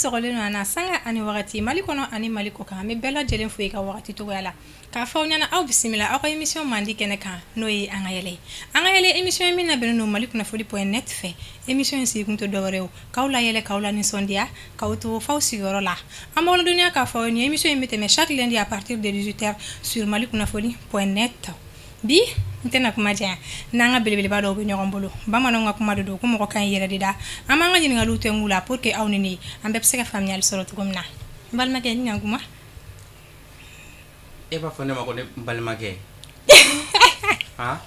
sɔgɔlen don an na sanga ani wagati, Mali kɔnɔ ani Mali kɔ kan, an bɛ bɛɛ lajɛlen fo i ka wagati cogoya la. K'a fɔ aw ɲɛna aw bisimila aw ka émission mandi kɛnɛ kan, n'o ye An ka yɛlɛ ye. An ka yɛlɛ émission ye min labɛnnen don Mali kunnafoni point net fɛ. Émission in sigikun tɛ dɔwɛrɛ ye, k'aw layɛlɛ, k'aw la nisɔndiya, k'aw to f'aw sigiyɔrɔ la. An b'aw ladɔnniya k'a fɔ nin émission in bɛ tɛmɛ chaque lundi à partir de 18h sur Mali kunnafoni point net. Bi n tɛna kuma janya, n'an ka belebeleba dɔw bɛ ɲɔgɔn bolo. Bamananw ka kuma de don ko mɔgɔ ka ɲi yɛrɛ de da. An b'an ka ɲininkaliw tɛngu la pour que aw ni ne, an bɛɛ bɛ se ka faamuyali sɔrɔ cogo min na. N balimakɛ, ni ɲankuma. E b'a fɔ ne ma ko ne balimakɛ? Han?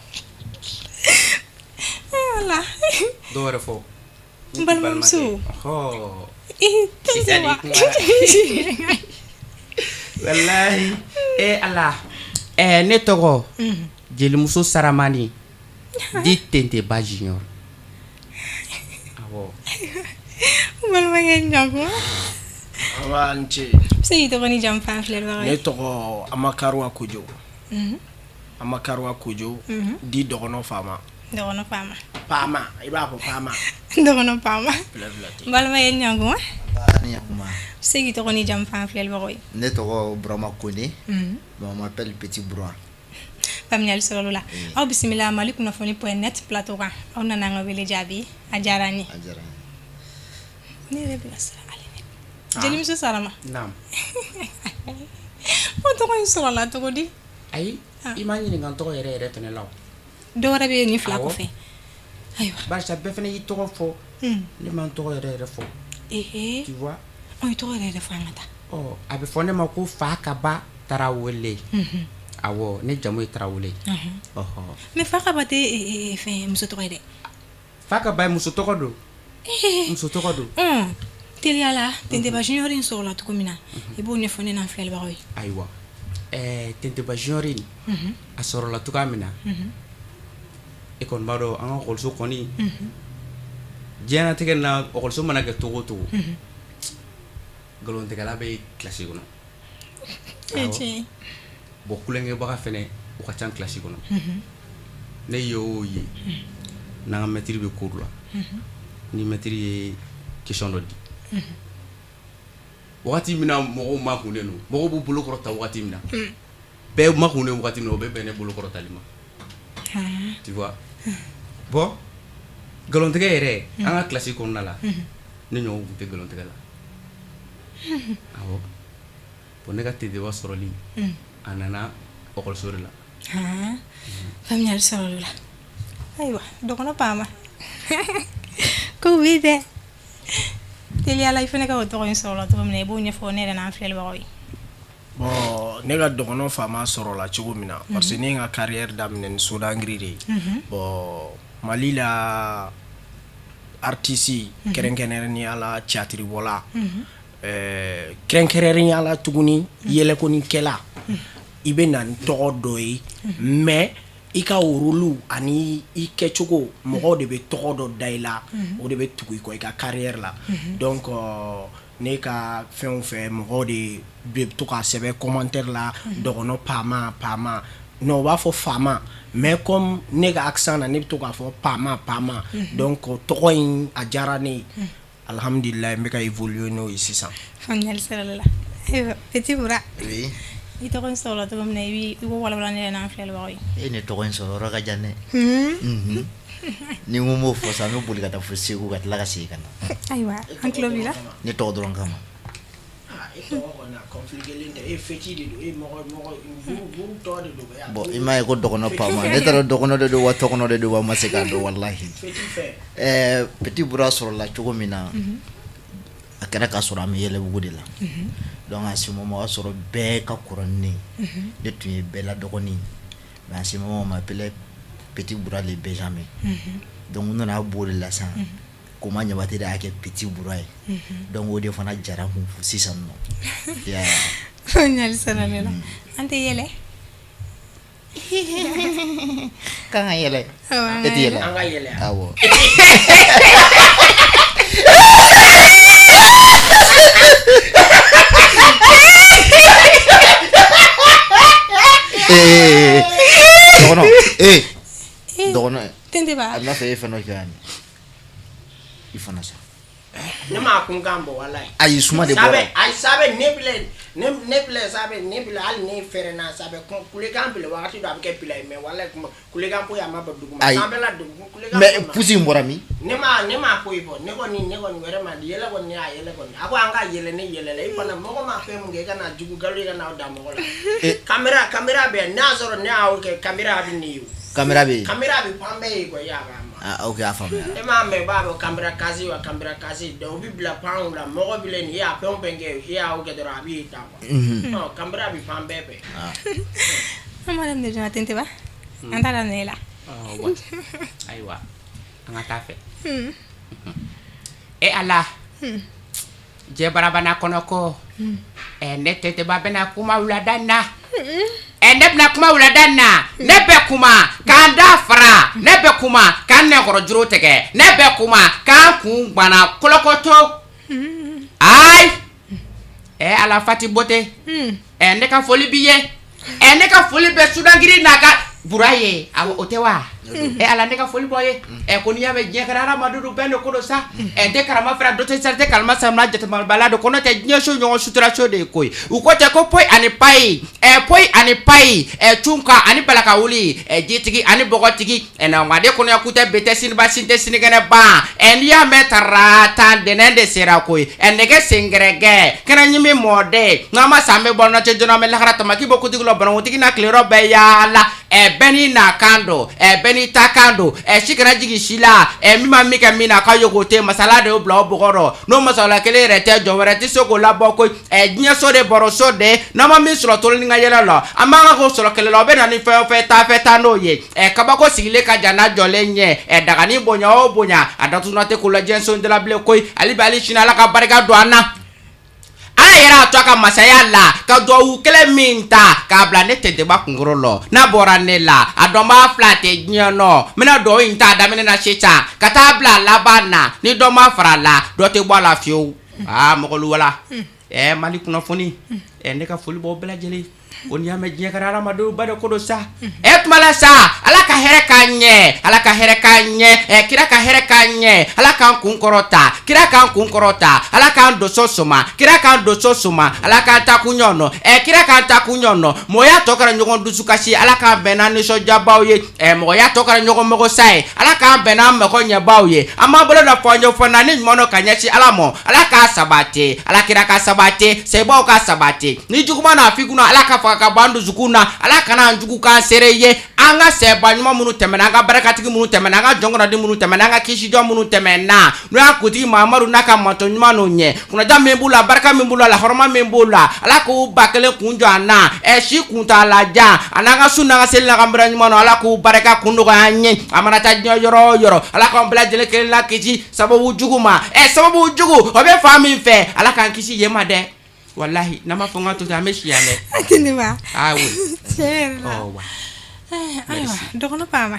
Wala. Dɔw wɛrɛ fɔ. N balimamuso. Ɔhɔ. Sisan Sisan de kuma. Walahi e Ala. Ne tɔgɔ jelimuso Saramani dit Tenteba Junior. Awɔ. N balimakɛ, ni ɲankuma. Nba, n ce. I bɛ se k'i tɔgɔ ni jamu fɔ an filɛbagaw Ne ye? tɔgɔ Amakaruwa Kojo. Amakaruwa Kojo dit Dɔgɔnɔ Faama. Dɔgɔnɔ Faama. Paama, i b'a fɔ Paama. Dɔgɔnɔ Faama. Fila fila tɛ. N balimakɛ, ni ɲankuma. Ni ɲakuma. I bɛ se k'i tɔgɔ ni jamu fɔ an filɛbagaw ye? Ne tɔgɔ Burama Kone, mais on m'appelle Petit Boura. Faamuyali sɔrɔ la. Aw bisimila Mali kunnafoni point net plateau kan. Aw nana an ka wele jaabi, a diyara an ye. A diyara n ye. Ne yɛrɛ bilasira ale ne jelimuso Sarama. Naam. O tɔgɔ in sɔrɔla cogo di? Ayi, i m'a ɲininka n tɔgɔ yɛrɛ yɛrɛ fɛnɛ la o. Dɔ wɛrɛ bɛ yen nin fila Awɔ. kɔfɛ? Ayiwa. Barisa bɛɛ fɛnɛ y'i tɔgɔ fɔ. Ne ma n tɔgɔ yɛrɛ yɛrɛ fɔ. Ehe. Tu vois? Ɔ, i tɔgɔ yɛrɛ yɛrɛ fɔ, an ka taa. Ɔ, a bɛ fɔ ne ma ko Fakaba Tarawele. Awɔ, ne jamu ye Tarawele. Ɔhɔ. Mais Fakaba tɛ fɛn muso tɔgɔ ye dɛ. Fakaba ye muso tɔgɔ don. Muso tɔgɔ don. Teliya la, Tenteba Junior in sɔrɔla cogo min na, i b'o ɲɛfɔ ne n'an filɛbagaw ye. Ayiwa. Tenteba Junior in, a sɔrɔla cogoya min na, e kɔni b'a dɔn an ka ekɔliso kɔni, diɲɛlatigɛ na, ekɔliso mana kɛ cogo o cogo, nkalontigɛla bɛ kilasi kɔnɔ. E tiɲɛ ye. Bon, kulonkɛbaga fɛnɛ o ka ca kilasi kɔnɔ. Ne ye o ye, n'an ka maître bɛ cours la, ni maître ye question dɔ di, wagati min na mɔgɔw makunnen don, mɔgɔw b'u bolo kɔrɔta wagati min na, bɛɛ makunnen wagati min na, o bɛ bɛn ne bolo kɔrɔtali ma. Tu vois? Bon, nkalontigɛ yɛrɛ, an ka kilasi kɔnɔna la, ne ɲɔgɔn tun tɛ nkalontigɛ la. Awɔ. Bon, ne ka Tenteba sɔrɔli, a nana ekɔliso de la. Faamuyali sɔrɔla o la. Ayiwa, dɔgɔnɔ Paama, ko b'i dɛ. Teliya la, i fana ka o tɔgɔ in sɔrɔla cogo min na, i b'o ɲɛfɔ ne yɛrɛ n'an filɛbagaw ye. Bon, ne ka Dɔgɔnɔ Faama sɔrɔla cogo min na, parce que ne ye n ka carrière daminɛ ni Sodangiri de ye. Bon, Mali la, artiste, kɛrɛnkɛrɛnnenya la théâtre bɔla, kɛrɛnkɛrɛnnenya la tuguni yɛlɛkonikɛla, i bɛ na ni tɔgɔ dɔ ye, mais i ka rôle ani i kɛcogo, mɔgɔw de bɛ tɔgɔ dɔ da i la, o de bɛ tugu i kɔ i ka carrière la. Donc ne ka fɛnw fɛ, mɔgɔw de bɛ to k'a sɛbɛn commentaire la: Dɔgɔnɔ Paama, Paama. Non, u b'a fɔ Faama, mais comme ne ka accent na, ne bɛ to k'a fɔ Paama, Paama. Donc tɔgɔ in a diyara ne ye, alhamdulilayi, n bɛ ka évoluer n'o ye sisan. Faamuyali sɔrɔla la. Ayiwa, Petit Boura. Oui. I tɔgɔ in sɔrɔla cogo min na, i b'o walawala ne yɛrɛ n'an filɛbagaw ye. E, ne tɔgɔ in sɔrɔ yɔrɔ ka jan dɛ. Ni n ko n b'o fɔ sisan, an bɛ boli ka taa fo Segu ka tila ka segin ka na. Ayiwa, an tulo b'i la. Ne tɔgɔ dɔrɔn kama. E tɔgɔ kɔni, a compliqué tɛ, e feti de don, e mɔgɔ mɔgɔ buru buru tɔ de don. Bon, i m'a ye ko Dɔgɔnɔ Paama, ne taara dɔgɔnɔ de don wa tɔgɔnɔ de don wa, ma se k'a dɔn walahi. Feti fɛ. Petit Boura sɔrɔla cogo min na, a kɛra k'a sɔrɔ an bɛ Yɛlɛbugu de la. Donc à ce moment, o y'a sɔrɔ bɛɛ ka kɔrɔ ni ne ye, ne tun ye bɛɛ la dɔgɔnin ye, mais à ce moment on m'appelait Petit Boura le Benjamin. Donc u nana b'o de la sisan, Koma Ɲabate de y'a kɛ Petit Boura ye. Donc o de fana jara n kun fo sisan nɔ. I y'a ye? Faamuyali sɔrɔla la. An tɛ yɛlɛ. K'an ka yɛlɛ. Awɔ, an E ka tɛ yɛlɛ? An ka yɛlɛ. Awɔ. Ee, dɔgɔnɔ, ee, dɔgɔnɔ. Tenteba. A bɛ n'a fɔ e ye fɛn dɔ kɛ yan, i fana sa. Ne m'a kunkan bɔ walayi. Ayi, suma de bɔra. Ayi, sabe ne filɛ ne filɛ sabe ne filɛ hali ne fɛrɛna sabe kulekan filɛ wagati dɔ a bɛ kɛ pila ye mais walayi kuma kulekan foyi a ma bɔ duguma. Ayi. Sanfɛla dugu kulekan Mais foyi ma. pouce in bɔra min? Ne ma foyi fɔ, ne kɔni vraiment yɛlɛ kɔni ne y'a yɛlɛ kɔni, a ko an ka yɛlɛ, ne yɛlɛla. I fana mɔgɔ ma fɛn mun kɛ, i kana jugu galo, i kana da mɔgɔ la. Caméra bɛ yan, n'a y'a sɔrɔ ne y'aw kɛ, caméra bɛ nin ye o. Caméra bɛ yen. Caméra bɛ fan bɛɛ ye quoi, i y'a faamu? Ah ok, a faamuya. E m'a mɛn, b'a fɔ caméra cachée wa, caméra cachée donc o bɛ bila panw la, mɔgɔ bɛ nin, i y'a fɛn o fɛn kɛ, i y'o kɛ dɔrɔn a b'i ta quoi. Ɔ, caméra bɛ fan bɛɛ fɛ. An b'a daminɛ joona, Tentenba, an t'a daminɛ e la. Ɔ, wa ayiwa, an ka taa fɛ. E Ala, jɛ barabana kɔnɔ ko ɛ, ne Tentenba bɛna kuma wulada in na. Ɛ, ne bɛna kuma wulada in na. Ne bɛ kuma k'an da fara, ne bɛ kuma k'an nɛnkɔrɔ juru tigɛ, ne bɛ kuma k'an kun gbana kɔlɔkɔtɔ. Ayi, ɛ Ala, Fati Bote, ɛ, ne ka foli b'i ye. Ɛ, ne ka foli bɛ Sudangiri n'a ka bura ye. Awɔ, o tɛ wa? Ɛ Ala, ne ka foli b'aw ye. Ɛ, ko n'i y'a mɛn diɲɛ kɛra hadamaden don, bɛɛ de ko don sa. Ɛ, n tɛ karama fara dɔ tɛ sa, n tɛ kalama samina jateminɛbala don kɔnɔ tɛ. Diɲɛ so ɲɔgɔn sutura so de ye koyi. U ko tɛ ko poyi ani payi, ɛ, poyi ani payi, ɛ, cunka ani balaka wuli, ɛ, jitigi ani bɔgɔtigi, ɛ, namaden kɔnɔya ku tɛ bi tɛ siniba sin tɛ sinikɛnɛ ban. Ɛ, n'i y'a mɛn tarata dɛnɛn de sera koyi. Ɛ, nɛgɛ sengɛrɛgɛ kɛnɛ ɲimi mɔden n'an ma san bɛ bɔ nɔ cɛ joona mɛ lahara tamaki bɔ kutigi la banakutigi n'a tileyɔrɔ bɛɛ yaala. Ɛ, bɛɛ n'i na kan don, ɛ, bɛɛ n'i ta kan don. Ɛ, si kana jigin si la. Ɛ, min ma min kɛ min na k'a yogo tɛ masala de y'o bila o bɔgɔ rɔ. N'o masala kelen yɛrɛ tɛ, jɔn wɛrɛ tɛ se k'o labɔ koyi. Ɛ, diɲɛ so de bɔrɔ so de n'an ma min sɔrɔ toloni ka yɛlɛ la, an b'an ka ko sɔrɔ kɛlɛ la, o bɛ na ni fɛn o fɛn taa fɛ taa n'o ye. Ɛ, kabako sigilen ka jan n'a jɔlen ɲɛ. Ɛ, dagani bonya o bonya, a datuguna tɛ ko la diɲɛ so in de la bilen koyi. Hali bi, hali sini, Ala ka barika don an na. Ala yɛrɛ a to a ka masaya la ka duwawu kɛlɛ min ta k'a bila ne Tentenba kunkolo lɔ, n'a bɔra ne la, a dɔnbaa fila tɛ diɲɛ nɔ. N bɛna duwawu in ta daminɛ na sisan ka taa bila a laban na, ni dɔ ma fara a la, dɔ tɛ bɔ a la fiyewu. Aa, mɔgɔlu wala, ɛ, Mali kunnafoni, ɛ, ne ka foli b'aw bɛɛ lajɛlen. Ko n'i y'a mɛn diɲɛ kɛra hadamadenw ba de ko don sa. Ɛ, tuma la sa, Ala ka hɛrɛ k'an ɲɛ, Ala ka hɛrɛ k'an ɲɛ, ɛ, kira ka hɛrɛ k'an ɲɛ, Ala k'an kun kɔrɔta, kira k'an kun kɔrɔta, Ala k'an doso soma, kira k'an doso soma, Ala k'an ta kun ɲɔgɔn nɔ, ɛ, kira k'an ta kun ɲɔgɔn nɔ. Mɔgɔya tɔ kɛra ɲɔgɔn dusukasi, Ala k'an bɛn n'an nisɔndiyabaw ye. Ɛ, mɔgɔya tɔ kɛra ɲɔgɔn mago sa ye, Ala k'an bɛn n'an mago ɲɛbaw ye. An b'an bolo da fɔ ɲɛfɔ naani ɲuman dɔ ka ɲɛsin Ala ma. Ala k'a sabati, Ala kira ka sabati, sebaw ka sabati. Ni juguman n'a fi kunna, Ala ka faga ka bɔ an dusukun na. Ala kana an jugu k'an seere ye. An ka sɛba ɲuman minnu tɛmɛna, an ka barakatigi minnu tɛmɛna, an ka jɔnkɔnɔden minnu tɛmɛna, an ka kisijɔ minnu tɛmɛna, n'o y'a kuntigi Mamadu n'a ka mantɔ ɲuman n'o ɲɛ kunnaja min b'u la, barika min b'u la, lahɔrɔma min b'u la, Ala k'u ba kelen kun jɔ an na. Ɛ, si kuntala jan a n'an ka sun n'an ka seli n'an ka mura ɲuman na, Ala k'u barika kun nɔgɔya an ye. A mana taa diɲɛ yɔrɔ o yɔrɔ, Ala k'an bɛɛ lajɛlen kelen la kisi sababu jugu ma. Ɛ, sababu jugu o bɛ fan min fɛ, Ala k'an kisi yen ma dɛ. Walahi, n'an m'a fɔ n ka to ten, an bɛ si yan dɛ. Tentenba. Ah oui. Tiɲɛ yɛrɛ la. Ɔ wa. Ayiwa, dɔgɔnɔ Pama.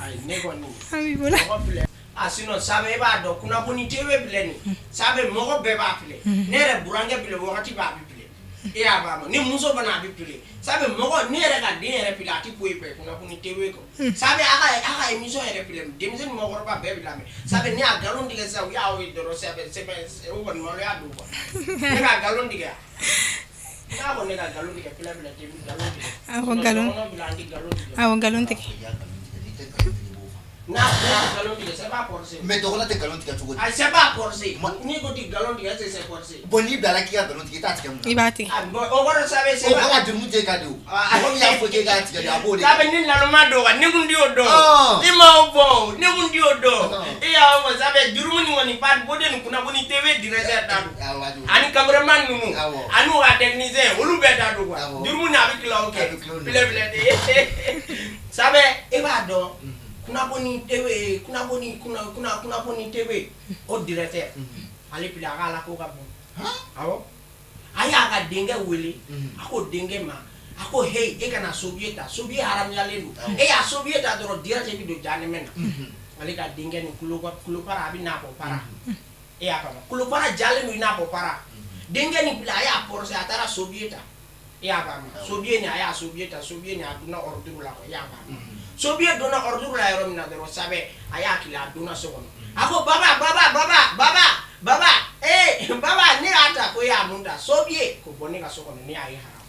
Ayi, ne kɔni An b'i bolo. Mɔgɔ filɛ a, sinon sabe e b'a dɔn kunnafoni TV filɛ nin, sabe mɔgɔ bɛɛ b'a filɛ. Ne yɛrɛ burankɛ filɛ, wagati b'a bɛ filɛ, e y'a faamu? Ni muso fana a bɛ filɛ, sabe mɔgɔ ne yɛrɛ ka den yɛrɛ filɛ, a tɛ foyi fɛ kunnafoni TV kɔ. Sabe a ka émission yɛrɛ filɛ, denmisɛnnin mɔgɔkɔrɔba bɛɛ bɛ lamɛn. Sabe ne y'a nkalon tigɛ sisan, u y'a ye dɔrɔn, sabe sɛbɛn o kɔni maloya don quoi. Ne ka nkalon tigɛ n'a ko ne ka nkalon tigɛ filɛ filɛ tɛ nkalon tigɛ. Awɔ, nkalon. Dɔgɔnɔ filɛ, an tɛ nkalon tigɛ. Awɔ, nkalon tigɛ. N'a nkalon tigɛ, c'est pas forcé. Mais dɔgɔnɔ tɛ nkalon tigɛ cogo di? Ah, c'est pas forcé. N'i ko ti nkalon tigɛ, c'est forcé. Bon, n'i bilala k'i ka nkalon tigɛ, i t'a tigɛ mun na? I b'a tigɛ. Ah bon, o kɔrɔ sabe c'est O pas kɔrɔ a jurumu t'e kan de o. Ah. Mɔgɔ min y'a fɔ k'e k'a tigɛ de, a b'o de Sabe kɛ. ni naloma don wa, ne kun ti o dɔn. Ah. I ma o bɔ o, ne kun ti o dɔn. Ah. E y'a fɔ sabe jurumu nin kɔni ba o de ni kunnafoni TV directeur ta don. Awɔ, a don. Ani cameraman ninnu. Awɔ. Ani u ka technicien, olu bɛɛ ta don quoi. Awɔ. Jurumu nin a bɛ tila o kɛ. A bɛ tila o de. Filɛ filɛ de. Sabe e b'a dɔn kunnafoni TV, kunnafoni kunna kunna kunnafoni TV o directeur. Ale filɛ, a ka Ala ko ka bon. Awɔ. A y'a ka denkɛ wele. A ko denkɛ ma, a ko hey, e kana sobiye ta, sobiye haramuyalen don. E y'a sobiye ta dɔrɔn, direct e bɛ don jahanɛmɛ na. Ale ka denkɛ nin kulo kulo para, a bɛ n'a fɔ para, e y'a faamu? Kulo para jalen don i n'a fɔ para. Denkɛ nin filɛ, a y'a forcer, a taara sobiye ta, e y'a faamu? Sobiye nin, a y'a sobiye ta, sobiye nin a donna ordre la quoi, e y'a faamu? Sobiye donna ordre la yɔrɔ min na dɔrɔn, sabɛ a y'a kili, a donna so kɔnɔ, a ko baba, baba, baba, baba. Baba ee baba, ne y'a ta ko e y'a mun ta so billet ko bɔ ne ka so kɔnɔ, ne y'a ye haram.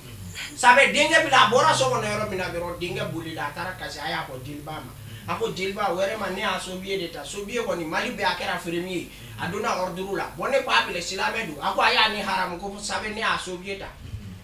Sabe denkɛ bila a bɔra so kɔnɔ yɔrɔ min na dɔrɔn, denkɛ bolila, a taara kasi. A y'a fɔ jeliba ma, a ko jeliba wɛrɛ ma, ne y'a so billet de ta. So billet kɔni, Mali bɛɛ a kɛra premier ye, a donna ordre la. Bon, ne pa bile silamɛ don. A ko a y'a ni haramu ko sabe ne y'a so billet ta.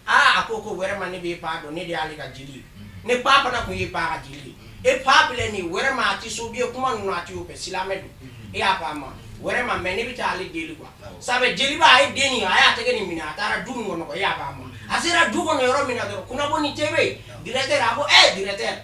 Aa, a ko ko wɛrɛ ma, ne b'e pa dɔn, ne de y'ale ka jeli ye, ne pa fana kun ye pa ka jeli ye. E pa filɛ nin ye wɛrɛ ma, a ti so billet kuma ninnu, a ti o fɛ, silamɛ don. E y'a faamu wɛrɛ ma, mais ne bɛ taa ale deli quoi. Sabe jeliba a ye den nin, a y'a tɛgɛ nin minɛ, a taara du min kɔnɔ quoi. E y'a faamu, a sera du kɔnɔ yɔrɔ min na dɔrɔn, kunnafoni TV directeur, a ko eh directeur,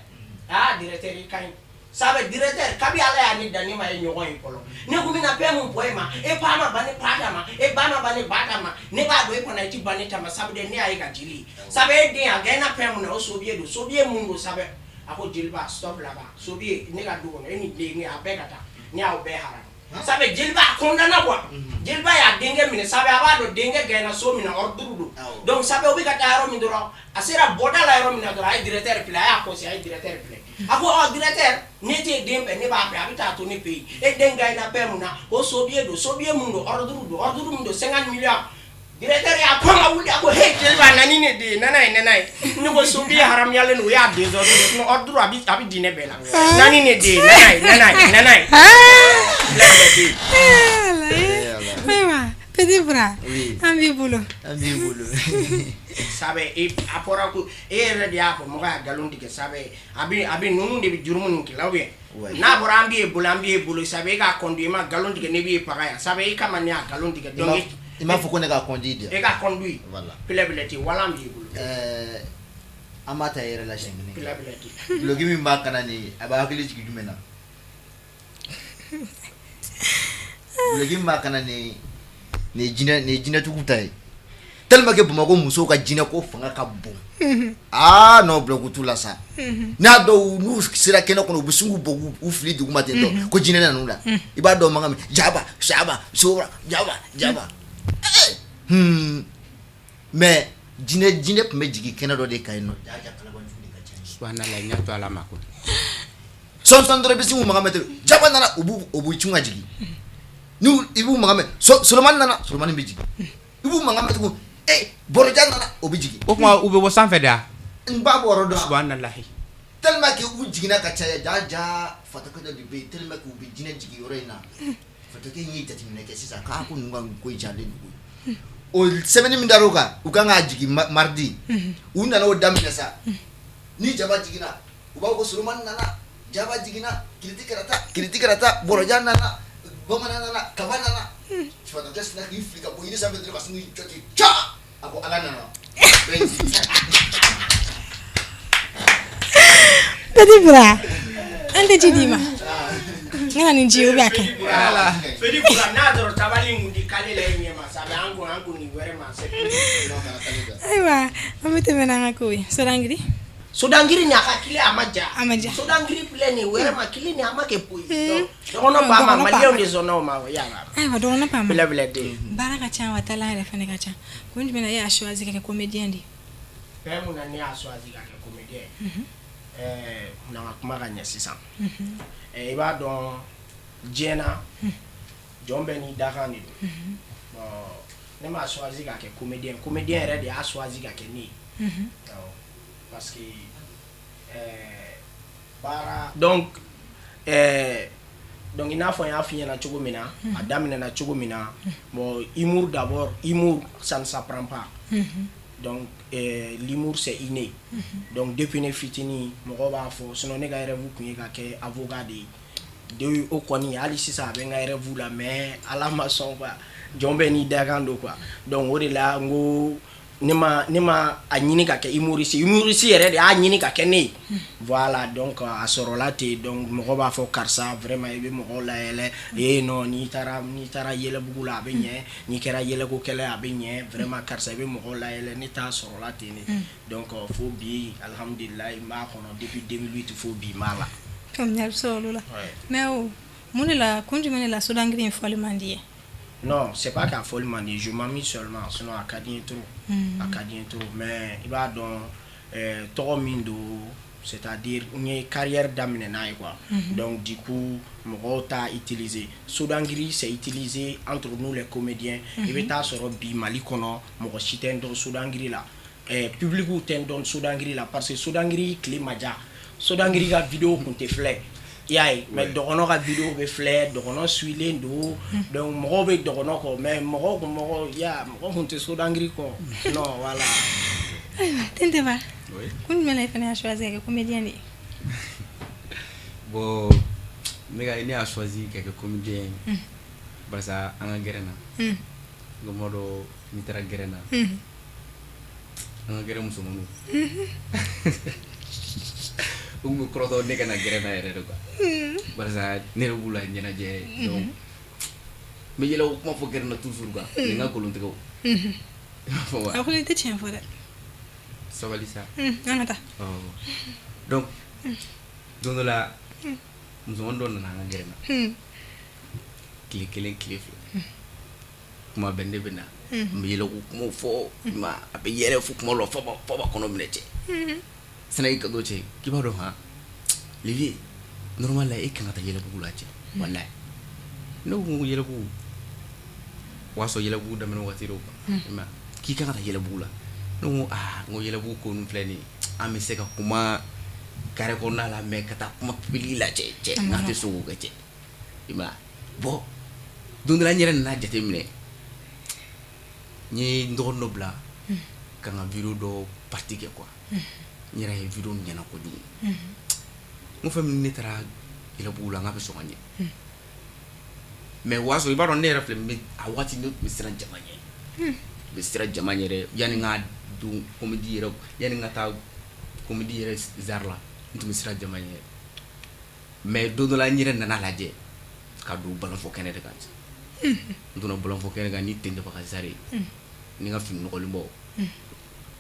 ah directeur, i ka ɲi. Sabe directeur, kabi Ala y'a ne dan, ne ma ye ɲɔgɔn ye fɔlɔ. Ne kun bɛna fɛn mun fɔ e ma, e fa ma ban ne pa ta ma, e ba ma ban ne ba ta ma, ne b'a dɔn e fana i ti ban ne ta ma. Sabu dɛ ne y'a ye ka jeli ye. Sabu e den a gɛnna fɛn mun na, o so billet don. So billet mun don? Sabu a ko jeliba, stop là-bas, so billet ne ka du kɔnɔ, e ni den a bɛɛ ka taa, ne y'aw bɛɛ haramu. Sabu jeliba a condamné quoi. Jeliba y'a denkɛ minɛ, sabu a b'a dɔn denkɛ gɛnna so min na, ordre don. Donc sabu o bɛ ka taa yɔrɔ min dɔrɔn, a sera bɔda la yɔrɔ min na dɔrɔn, a ye directeur filɛ, a y'a kɔsi, a ye directeur filɛ, a ko ɔ directeur, ne t'e den fɛ, ne b'a fɛ a bɛ taa to ne fɛ yen. E den gɛnna fɛn mun na, o so billet don. So billet mun don? Ordre don. Ordre mun don? 50 millions. Directeur y'a kɔn ka wuli, a ko he jeliba, na ni ne den ye, nana ye, nana ye. Ne ko so billet haramuyalen don, o y'a désordre, sinon ordre a bɛ di ne bɛɛ la. Na ni ne den ye, nana ye, nana ye, nana ye. Ayiwa, Petit Bura, an b'i bolo. An b'i bolo. Sabe e a fɔra ko e yɛrɛ de y'a fɔ mɔgɔ y'a nkalon tigɛ. Sabe a bɛ ninnu de bɛ jurumu nin kɛ ou bien n'a fɔra an b'e bolo, an b'e bolo, sabe e k'a conduit, i ma nkalon tigɛ, ne b'e faga yan. Sabe e kama ne y'a nkalon tigɛ, donc i m'a fɔ ko ne ka conduit di. E ka conduit. Voilà. Pilɛ ten walan b'i bolo. An b'a ta e yɛrɛ la siɲɛ kelen. Pilɛ ten. Duloki min b'a kana nin, a b'a hakili jigin jumɛn na? Duloki min b'a kana nin, nin ye jinɛ, nin ye jinɛtigiw ta ye, tellement que Bamakɔ musow ka jinɛ ko fanga ka bon. Aa non, bulɔku t'u la sa. N'a dɔw n'u sera kɛnɛ kɔnɔ, u bɛ sin k'u bɔ k'u fili duguma ten tɔ ko jinɛ nan'u la. I b'a dɔn mankan min jaba saba sora jaba jaba. Mais jinɛ tun bɛ jigin kɛnɛ dɔ de kan yen nɔ, jaja kalabanjugu de ka ca yen. Subhanallah, ɲɛ to Ala ma ko. Sɔn dɔrɔn i bɛ sin k'u mankan mɛn ten, jaba nana, u b'u cun ka jigin. N'u i b'u mankan mɛn, Solomani nana, Solomani bɛ jigin. I b'u mankan mɛn tugun, e Bɔrɔjan nana, o bɛ jigin. O tuma u bɛ bɔ sanfɛ de wa? N b'a bɔ yɔrɔ dɔn. Subhanallah. Tellement que u jiginna ka caya, jaja fatɔkɛ dɔ de bɛ yen, tellement que u bɛ jinɛ jigin yɔrɔ in na, fatɔkɛ in ye jateminɛ kɛ sisan k'a ko ninnu ka ko jalen don koyi. O semaine min dar'o kan, u kan k'a jigin mardi, u nana o daminɛ sa. Ni jaba jiginna, u b'a fɔ ko Solomani nana, jaba jiginna, kiriti karata, kiriti karata, Bɔrɔjan nana, bamanan nana, kaba nana. Fatɔkɛ sinna k'i fili ka bɔ yiri sanfɛ dɔrɔn ka sin k'i jɔ ten ca, a ko Ala nana. Bɛɛ y'i jigin. Petit Bura, an tɛ ji d'i ma, n ka na ni ji ye ou bien a ka ɲi? Petit Bura, n'a sɔrɔ tabali in kun ti kale la e ɲɛ ma, sabe an kun an kun nin wɛrɛ ma. Ayiwa, an bɛ tɛmɛ n'an ka kow ye. Sodangiri. Sodangiri ni a ka kile a ma ja. A ma ja. Sodangiri filɛ nin ye wɛrɛ ma, kile nin a ma kɛ foyi. Donc dɔgɔnɔ ba ma, dɔgɔnɔ ba maliyɛnw ma. de sɔnna o ma, o yala. Ayiwa, dɔgɔnɔ pa ma. Pilɛ den. Baara ka ca wa, talent yɛrɛ fana ka ca. Kun jumɛn na e y'a choisi ka kɛ comédien de ye? Fɛn mun na ne y'a choisi ka kɛ comédien ye? Na ka kuma ka ɲɛ sisan. I b'a dɔn diɲɛ na, jɔn bɛɛ n'i dakan de don. Bon, ne m'a choisi ka kɛ comédien, comédien yɛrɛ de y'a choisi ka kɛ ne ye. Awɔ, parce que baara donc i n'a fɔ n y'a f'i ɲɛna cogo min na, a daminɛna cogo min na. Bon, humour d'abord, humour ça ne s'apprend pas. Donc l'humour c'est inné. Donc depuis ne fitinin, mɔgɔw b'a fɔ, sinon ne ka rêve tun ye ka kɛ avocat de ye. De o kɔni, hali sisan a bɛ n ka rêve la, mais Ala ma sɔn quoi. Jɔn bɛɛ n'i dakan don quoi. Donc o de la n ko ne ma a ɲini ka kɛ humoriste, humoriste yɛrɛ de y'a ɲini ka kɛ ne ye. Voilà, donc a sɔrɔla ten. Donc mɔgɔ b'a fɔ karisa, vraiment i bɛ mɔgɔw layɛlɛ. Eh non, n'i taara yɛlɛbugu la, a bɛ ɲɛ. N'i kɛra yɛlɛko kɛlɛ, a bɛ ɲɛ. Vraiment karisa, i bɛ mɔgɔw layɛlɛ. Ne ta sɔrɔla ten de. Donc fo bi, alhamdulilayi, n b'a kɔnɔ depuis 2008, fo bi n b'a la. Faamuyali sɔrɔ olu la. Mais o mun de la, kun jumɛn de la Sodangiri in fɔli man di ye? Non, c'est pas k'a fɔli man di, je m'amuse seulement, sinon a ka di n ye trop. A ka di n ye trop, mais i b'a dɔn tɔgɔ min don. C'est-à-dire n ye carrière daminɛ n'a ye quoi. Donc du coup mɔgɔw t'a utiliser. Sodangiri, c'est utilisé entre nous les comédiens. I bɛ taa sɔrɔ bi Mali kɔnɔ, mɔgɔ si tɛ n dɔn Sodangiri la, public tɛ n dɔn Sodangiri la, parce que Sodangiri tile ma diya, Sodangiri ka vidéo kun tɛ filɛ, i y'a ye. Mais Dɔgɔnɔ ka vidéo bɛ filɛ, Dɔgɔnɔ suilen don, donc mɔgɔw bɛ Dɔgɔnɔ kɔ, mais mɔgɔw kun mɔgɔ ya mɔgɔ kun tɛ Sodangiri kɔ, non, voilà. Ayiwa, Tenteba. Oui. Kun jumɛn na i fana y'a choisi ka kɛ comédien de ye? Bon, ne y'a choisi ka kɛ comédien ye barisa an ka gɛrɛn na, n ko dɔ n'i taara gɛrɛn na, an ka gɛrɛn musomaninw, u tun bɛ kɔrɔtɔ ne ka na gɛrɛn na yɛrɛ de quoi, barisa ne yɛrɛ b'u la ɲɛnajɛ. Donc n bɛ yɛlɛ o kuma fɔ gɛrɛn na toujours quoi, ni n ka kolontigɛw, i b'a fɔ wa. A ko i tɛ tiɲɛ fɔ dɛ. Sabali sa. An ka taa. Ɔ, donc don dɔ la, musomanin dɔ nana an ka gɛrɛn na tile 1, tile 2, kuma bɛɛ ne bɛ na, n bɛ yɛlɛ ko kumaw fɔ ma, a bɛ yɛlɛ fo kuma dɔ la f'a b'a kɔnɔ minɛ. Cɛ sina y'i kanto, cɛ k'i b'a dɔn han, le vieux, normal la e kan ka taa Yɛlɛbugu la cɛ, walayi. Ne ko Yɛlɛbugu, o y'a sɔrɔ Yɛlɛbugu daminɛ waati de quoi, i m'a ye, k'i kan ka taa Yɛlɛbugu la. Ne ko aa, n ko Yɛlɛbugu ko ninnu filɛ nin ye, an bɛ se ka kuma carré kɔnɔna la, mais ka taa kuma public la cɛ, cɛ n k'a tɛ se k'o kɛ cɛ, i m'a ye. Bon, don dɔ la n yɛrɛ nana jateminɛ, n ye n dɔgɔnin dɔ bila ka n ka vidéo dɔ partie kɛ quoi. N yɛrɛ ye vidéo ɲɛna kojugu. N ko fɛn min, ne taara Yɛlɛbugu la, n k'a bɛ sɔn ka ɲɛ. Mais o y'a sɔrɔ i b'a dɔn ne yɛrɛ filɛ, n bɛ a waati ne tun bɛ siran jama ɲɛ, n bɛ siran jama ɲɛ dɛ. Yanni n ka don comédie yɛrɛ, yanni n ka taa comédie yɛrɛ genre la, n tun bɛ siran jama ɲɛ. Mais don dɔ la n yɛrɛ nana lajɛ ka don balafɔ kɛnɛ de kan. N donna balafɔ kɛnɛ kan ni Tenteba ka genre ye, ni n ka fini nɔgɔlen bɔ.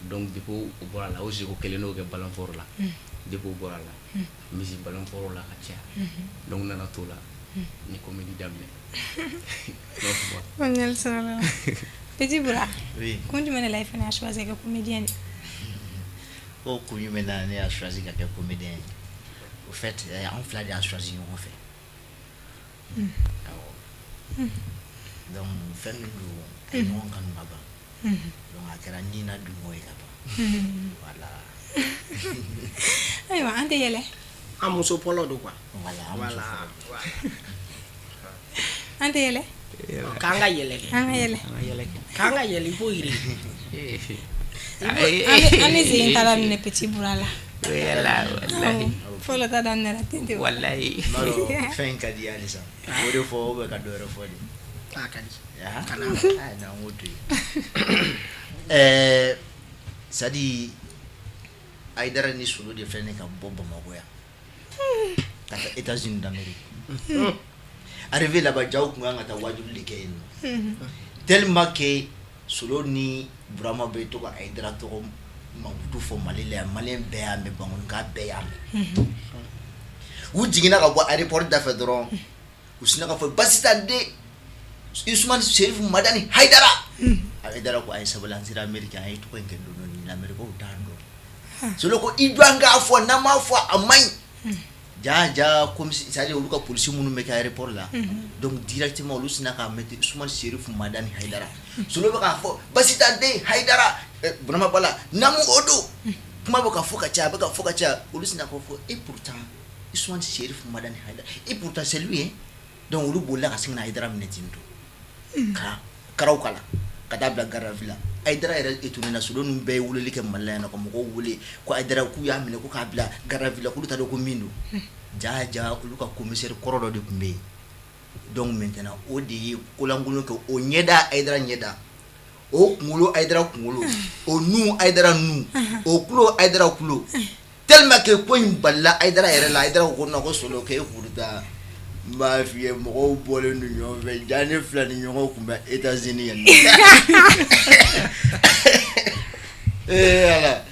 Donc depuis o bɔra la, o seko kelen n'o kɛ balafɔrɔ la. Depuis o bɔra la, n bɛ se balafɔrɔ la ka caya. Donc n nana t'o la, n ye comédie daminɛ. Faamuyali sɔrɔla la. Petit Boura. Oui. Kun jumɛn de la i fana y'a choisi ka kɛ comédien de ye? Ko kun jumɛn na ne y'a choisi ka kɛ comédien ye? Au fait, an fila de y'a choisi ɲɔgɔn fɛ. Awɔ. Donc fɛn min don, a ye ɲɔgɔn kanu ka ban. Donc a kɛra ni na dungɔ ye ka ban. Voilà. Ayiwa, an tɛ yɛlɛ. An muso fɔlɔ don quoi. Voilà, an muso Voilà. fɔlɔ. An tɛ yɛlɛ. K'an ka yɛlɛ kɛ. An ka yɛlɛ. An ka yɛlɛ kɛ. K'an ka yɛlɛ, i b'o yiri. An bɛ sen ta daminɛ Petit Boura la. Walayi. Fɔlɔ ta daminɛra Tenteba. Walayi. N b'a dɔn fɛn in ka di halisa. O de fɔ ou bien ka dɔ wɛrɛ fɔ de? A ka di. Ah, Kana. ah, non, n k'o to yen. Ɛɛ, c'est à dire Hayidara ni Solo de filɛ nin ye ka bɔ Bamakɔ yan ka taa États-Unis d'Amérique. Arrivé là-bas, jaw kun kan ka taa wajuli de kɛ yen nɔ. Tellement que Solo ni Burama bɛ to ka Hayidara tɔgɔ mankutu fɔ Mali la yan, malien bɛɛ y'a mɛn, Bamakɔka bɛɛ y'a mɛn. U jiginna ka bɔ aéroport da fɛ dɔrɔn, u sinna ka fɔ Basitan den Usumani Serifu Madani Hayidara. Hayidara ko a ye sabali, an sera Amérique, an ye tɔgɔ in kɛ don dɔ nin Américains t'a dɔn. Solo ko i jɔ an k'a fɔ, n'an m'a fɔ a man ɲi. Ja ja, comme si, c'est à dire olu ka polisi minnu bɛ kɛ aéroport la, donc directement olu sinna k'a mettre Usumani Serifu Madani Hayidara. Solo bɛ k'a fɔ Basitan den Hayidara, Burama bala namu o don. Kuma bɛ ka fɔ ka caya, a bɛ ka fɔ ka caya, olu sinna k'a fɔ et pourtant Usumani Serifu Madani Hayidara, et pourtant c'est lui hein. Donc olu bolila ka sin ka na Hayidara minɛ ten tɔ. Ka karaw kala ka taa bila garde à vue la. Hayidara yɛrɛ étonné na, Solo ninnu bɛɛ ye weleli kɛ Mali la yan nɔ ka mɔgɔw wele ko Hayidara k'u y'a minɛ ko k'a bila garde à vue la, k'olu t'a dɔn ko min don. Ja ja, olu ka commissaire kɔrɔ dɔ de tun bɛ yen. Donc maintenant o de ye kolankolon kɛ, o ɲɛda Hayidara ɲɛda, o kunkolo Hayidara kunkolo, o nun Hayidara nun, o kulo Hayidara kulo. Tellement que ko in balila Hayidara yɛrɛ la, Hayidara ko non, ko Solo k'e pourtant n b'a f'i ye, mɔgɔw bɔlen don ɲɔgɔn fɛ, ja ne fila ni ɲɔgɔn kun bɛ États-Unis yan nɔ. Ee Ala,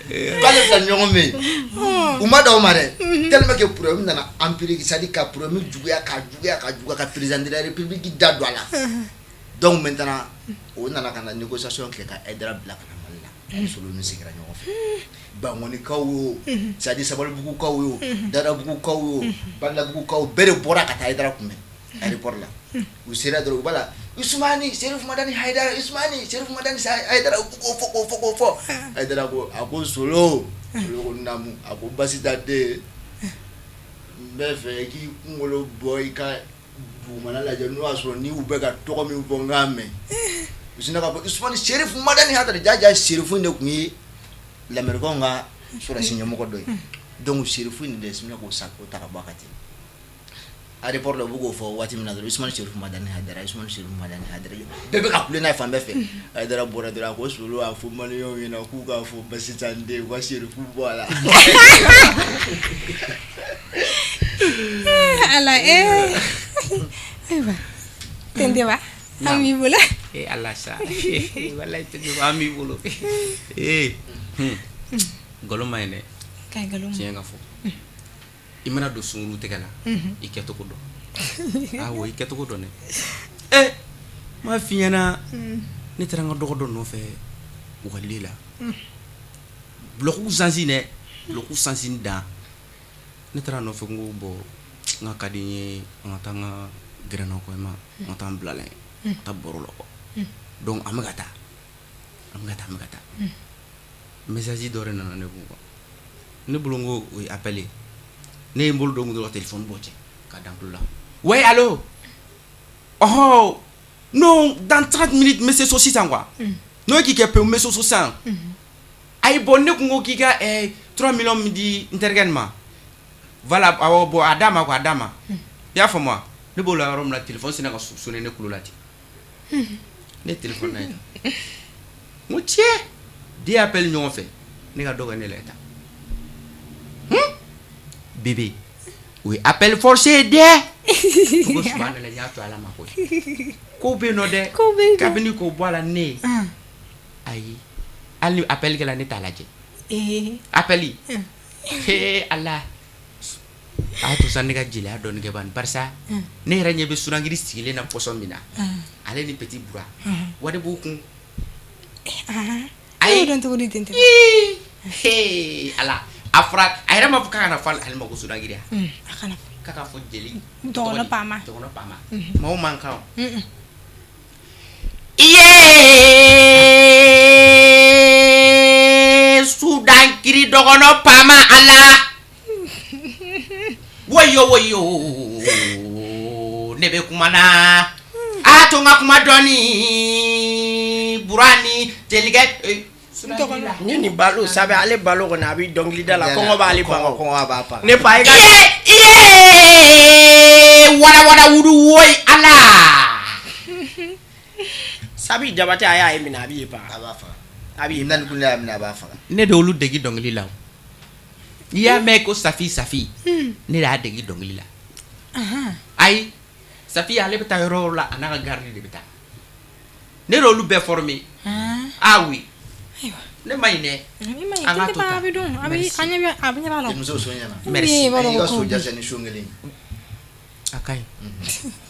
k'ale fila ni ɲɔgɔn bɛ yen, u ma da o ma dɛ. Tellement que problème nana empirer, c'est à dire ka problème juguya ka juguya ka juguya ka président de la République da don a la. Donc maintenant o nana ka na négociation kɛ ka Hayidara bila ka na Mali la, ani Solo ni sigira ɲɔgɔn fɛ. Bankɔnikaw ye o, c'est à dire Sabalibugukaw ye o, Dadabugukaw ye o, Badalabugukaw, bɛɛ de bɔra ka taa Hayidara kunbɛn aéroport la. U sera dɔrɔn, u b'a la: Usumani Serifu Madani Hayidara, Usumani Serifu Madani Hayidara. U k'o fɔ, k'o fɔ, k'o fɔ. Hayidara ko, a ko: Solo, Solo ko naamu. A ko: Basita den, n bɛ fɛ i k'i kunkolo bɔ, i ka dugumana lajɛ, n'o y'a sɔrɔ ni u bɛ ka tɔgɔ min fɔ, n k'a mɛn. U sinna k'a fɔ Usumani Serifu Madani Hayidara. Jaja, Serifu in de tun ye lamɛrikaw ka sɔrɔdasi ɲɛmɔgɔ dɔ ye. Donc Serifu in de sinna k'o sa, k'o ta ka bɔ a kan ten. Aéroport la, u bɛ k'o fɔ waati min na dɔrɔn: Usumani Serifu Madani Hayidara, Usumani Serifu Madani Hayidara. Bɛɛ bɛ ka kule n'a ye fan bɛɛ fɛ. Hayidara bɔra dɔrɔn, a ko: Solo, a fɔ maliyɛnw ɲɛna k'u k'a fɔ Basitan den, u ka Serifu bɔ a la. Ala, ayiwa, Tentenba, an b'i bolo. Ee Ala sa, walayi Tentenba, an b'i bolo. Ee, nkalon ma ɲi dɛ. Ka nkalon. Tiɲɛ ka fɔ, i mana don sunguru tigɛ la, i kɛcogo dɔn. Awɔ, i kɛcogo dɔn dɛ. Ɛ, m'a f'i ɲɛna, ne taara n ka dɔgɔ dɔ nɔfɛ u ka le la, bulɔku sansi dɛ, bulɔku sansi dan. Ne taara a nɔfɛ, n ko bon, n ka di n ye an ka taa n ka gɛrɛnna quoi, ma an ka taa an bila la yen, an ka taa baro la quoi. Donc an bɛ ka taa, an bɛ ka taa, an bɛ ka taa, message dɔ de nana ne kun quoi. Ne bolo n ko o ye appel ye. Ne ye n bolo don n kun dɔrɔn ka téléphone bɔ cɛ ka da n tulo la: ouais, allo, ɔhɔ, non, dans 30 minutes n bɛ se so sisan quoi. N'o k'i kɛ pewu, n bɛ se so sisan. Ayi, bon, ne kun ko k'i ka 3 millions min di n terikɛ nin ma, voilà. Awɔ, bon, a d'a ma quoi, a d'a ma. I y'a faamu wa? Ne b'o la yɔrɔ min na, téléphone sinna ka sonner ne tulo la ten. Ne ye téléphone lajɛ, n ko tiɲɛ, deux appels ɲɔgɔn fɛ, ne ka dɔ kɛ ne la tan. Bébé, o ye appel forcé ye dɛ. Ko subhanallah, n y'a to Ala ma koyi. Kow bɛ yen nɔ dɛ. Kow bɛ yen dɛ. Kabini k'o bɔ a la, ne ye, ayi, hali ni appel kɛla, ne t'a lajɛ. Appel, he Ala, a y'a to sa ne ka jeliya dɔɔni kɛ bani, barisa ne yɛrɛ ɲɛ bɛ sunankiri sigilen na pɔsɔn min na, ale ni Petit Bura, wari b'u kun. Ayi, y'o dɔn cogo di, Tentenba? He Ala, a fɔra a yɛrɛ ma fɔ k'a kana fɔ ale ma ko sunankiri. A kana fɔ. K'a ka fɔ jeli. Dɔgɔnɔ Pama. Dɔgɔnɔ Pama, maaw man kan. I ye sudankiri dɔgɔnɔ Pama, Ala, woyo woyo, ne bɛ kuma na, a to n ka kuma dɔɔni. Bura ni jelikɛ Dɔgɔnɔ. Ni nin balo sabu ale balo kɔni, a bɛ dɔnkilida la, kɔngɔ b'ale ban. Kɔngɔ b'a faga. Ne fa, i ka I ye wara wara wudu, woyi Ala. Sabi Jabate, a y'a ye minɛ, a b'i ban. A b'a faga. A b'i Nani kun y'a minɛ, a b'a faga. Ne de olu degi dɔnkili la o. N'i y'a mɛn ko Safi, Safi, ne de y'a degi dɔnkili la. Ayi, Safi, ale bɛ taa yɔrɔ o yɔrɔ la, a n'a ka garde de bɛ taa. Ne de olu bɛɛ formé. Ah oui, ne ma ɲi dɛ. I ma ye. An ka to Tentenba, tan. a bɛ dɔn, a bɛ Merci. an ɲɛ bɛ, a bɛ ɲɛ b'a la. Muso so ɲɛna. Merci. I b'a dɔn I ka ko so kow bɛ yen. jasa ni so kelen ye. A ka ɲi,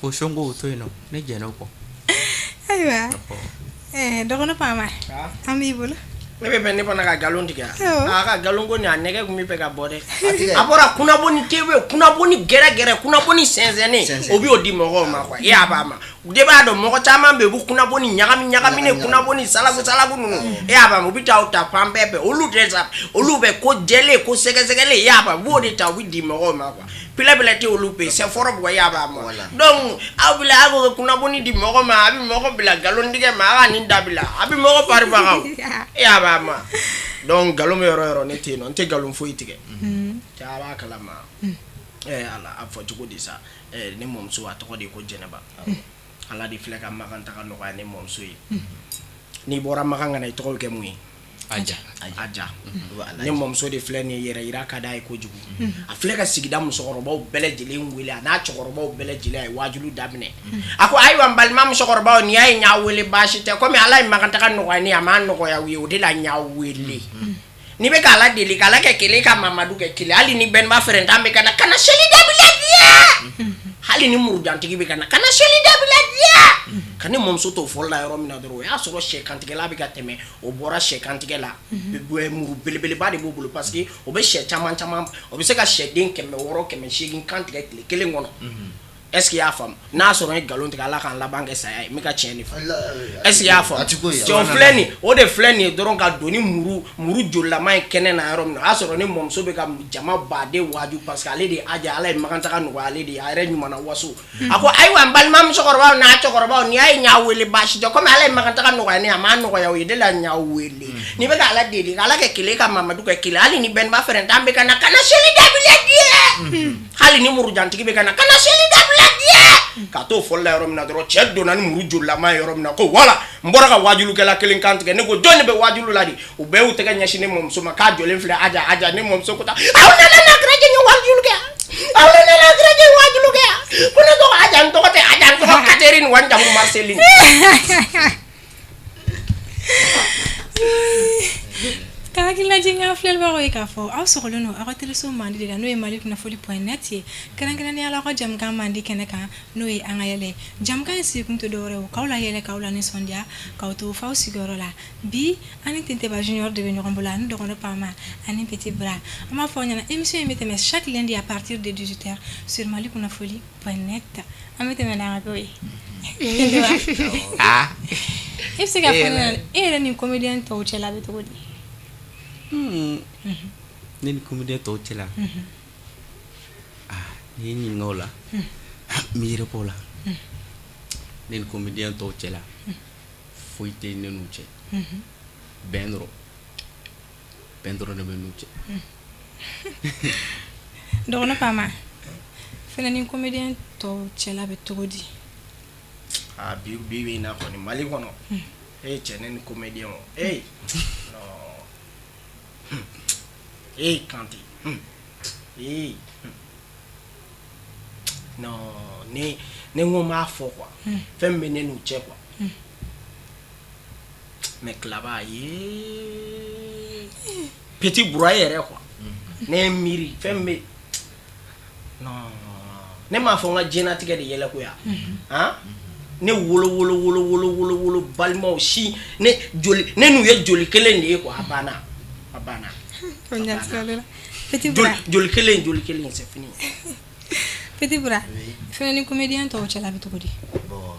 o sonko, o to yen nɔ, ne jɛn'o kɔ. Ayiwa, dɔgɔnɔ Pama, an b'i bolo. Ne bɛ fɛ ne fana ka nkalon tigɛ. Awɔ. A ka nkalon ko nin, a nɛgɛ tun bɛ fɛ ka bɔ dɛ. Tigɛ. A bɔra kunnafoni TV, kunnafoni gɛrɛgɛrɛ, kunnafoni sɛnsɛnnen. Sɛnsɛn. O bɛ o di mɔgɔw ma quoi. E y'a b'a ma de b'a dɔn, mɔgɔ caman bɛ yen, u bɛ kunnafoni ɲagami ɲagaminen. Ɲagami. Kunnafoni salaku salaku ninnu, e y'a b'a ma, u bɛ taa o ta fan bɛɛ fɛ. Olu tɛ sa, olu bɛ ko jɛlen, ko sɛgɛsɛgɛlen, e y'a b'a, u b'o de ta, u bɛ di mɔgɔw ma quoi. Pilɛpilɛ tɛ olu bɛ c'est fort quoi, e y'a b'a ma. Voilà. Donc aw bila, aw ko kunnafoni di mɔgɔ ma, a bɛ mɔgɔ bila nkalon tigɛ ma, a ka nin dabila, a bɛ mɔgɔ fari faga o. E y'a b'a ma, donc nkalon bɛ yɔrɔ o yɔrɔ, ne tɛ yen nɔ, n tɛ nkalon foyi tigɛ. Cɛ, a b'a kalama, ɛ Ala, a fɔ cogo di sa? Ɛ, ne mɔmuso, a tɔgɔ de ye ko Jɛnɛba. Ala de filɛ ka Makan taga nɔgɔya ne mɔmuso ye. N'i bɔra Makan ka na, i tɔgɔ bɛ kɛ mun ye? Aja. Aja. Ne mɔmuso de filɛ nin ye, yɛrɛ yira ka d'a ye kojugu. A filɛ ka sigida musokɔrɔbaw bɛɛ lajɛlen wele, a n'a cɛkɔrɔbaw bɛɛ lajɛlen, a ye waajulu daminɛ. A ko: ayiwa, n balima musokɔrɔbaw, nin y'a ye, n y'a wele, baasi tɛ. Komi Ala ye Makan taga nɔgɔya ne ye, a m'a nɔgɔya u ye, o de la n y'a wele. N'i bɛ k'Ala deli k'Ala kɛ kelen, ka Mamadu kɛ kelen, hali ni bɛnba fɛrɛntan bɛ ka na, kana seli dabila diɲɛ. Hali ni murujantigi bɛ ka na, kana seli dabila diya. Ka ne mɔmuso to fɔli la yɔrɔ min na dɔrɔn, o y'a sɔrɔ sɛ kantigɛla bɛ ka tɛmɛ. O bɔra sɛ kantigɛ la, muru belebeleba de b'o bolo, parce que o bɛ sɛ caman caman, o bɛ se ka sɛden 600, 800 kan tigɛ tile kelen kɔnɔ. Est ce que i y'a faamu? N'a sɔrɔ n ye nkalon tigɛ, Ala k'an laban kɛ saya ye. N bɛ ka tiɲɛ de fɔ. Est ce que i y'a faamu? Cɛ, o filɛ nin, o de filɛ nin ye dɔrɔn, ka don ni muru jolilama ye kɛnɛ na yɔrɔ min na, o y'a sɔrɔ ne mɔmuso bɛ ka jama baden waaju, parce que ale de ye Aja, Ala ye makantaga nɔgɔya ale de ye, a yɛrɛ ɲumanna waso. A ko: "Ayiwa, n balima musokɔrɔbaw n'a cɛkɔrɔbaw, n'i y'a ye n y'a wele, baasi tɛ. Komi Ala ye makantaga nɔgɔya ne ye, a m'a nɔgɔya o ye de la n y'a wele. N'i bɛ ka Ala deli, ka Ala kɛ kelen, ka Mamadu kɛ kelen, hali ni Bɛnba fɛrɛntan bɛ ka na, kana seli dabila diɲɛ. Hali ni murujantigi bɛ ka na, kana seli dabila diɲɛ." Ka t'o fɔli la yɔrɔ min na dɔrɔn, cɛ donna ni muru jolilama ye yɔrɔ min na, ko wala n bɔra ka wajulukɛla kelen kan tigɛ. Ne ko: "Jɔn de bɛ wajulu la de?" U bɛɛ y'u tɛgɛ ɲɛsin ne mɔmuso ma k'a jɔlen filɛ. Aja, Aja, ne mɔmuso ko tan: "Aw nana na kɛrɛjɛ ye wajulu kɛ, aw nana na kɛrɛjɛ ye wajulu kɛ. Ko ne tɔgɔ Aja, n tɔgɔ tɛ Aja, n tɔgɔ Katerine, wa n jamu Marceline." Ka hakililajigin an filɛlibagaw ye k'a fɔ aw sɔgɔlen don aw ka teleso mandi de la, n'o ye Mali kunnafoni point net ye, kɛrɛnkɛrɛnnenya la aw ka jamukan mandi kɛnɛ kan, n'o ye an ka yɛlɛ. Jamukan in sigikun tɛ dɔwɛrɛ ye, k'aw la yɛlɛ, k'aw la nisɔndiya, k'aw to f'aw sigiyɔrɔ la. Bi, an ni Tenteba Junior de bɛ ɲɔgɔn bolo, ani Dɔgɔnɔ Pama ani Petit Bra. An b'a fɔ aw ɲɛna, émission in bɛ tɛmɛ chaque lundi à partir de 18h sur Mali kunnafoni point net. An bɛ tɛmɛ n'an ka kow ye. Tenteba, e bɛ se ka fɔ ne ɲɛna, e yɛrɛ ni comédien tɔw cɛla bɛ cogo di? Ne ni comédien tɔw cɛla, ah, n'i ye n ɲininka o la, n b'i yɛrɛ bɔ o la. Ne ni comédien tɔw cɛla, foyi tɛ ne n'u cɛ, bɛn dɔrɔn, bɛn dɔrɔn de bɛ n'u cɛ. Dɔgɔnɔ Pama fɛnɛ ni comédien tɔw cɛla bɛ cogo di? Ah, bi bi bi in na kɔni, Mali kɔnɔ, e cɛ, ne ni comédien o, e non, e Kante, e non, ne ko n b'a fɔ quoi, fɛn min bɛ ne n'u cɛ quoi. Mais Kilaba ye Petit Bura yɛrɛ quoi, ne ye miiri fɛn min bɛ, non, ne m'a fɔ n ka diɲɛlatigɛ de yɛlɛ ko ya han. Ne wolo wolo wolo wolo wolo wolo balimaw si, ne joli, ne n'u ye joli kelen de ye quoi. A banna, a banna. Petit Bura. Joli kelen, joli kelen, c'est fini. Petit Bura fɛnɛ ni comédien tɔw cɛla bɛ cogo di? Bon,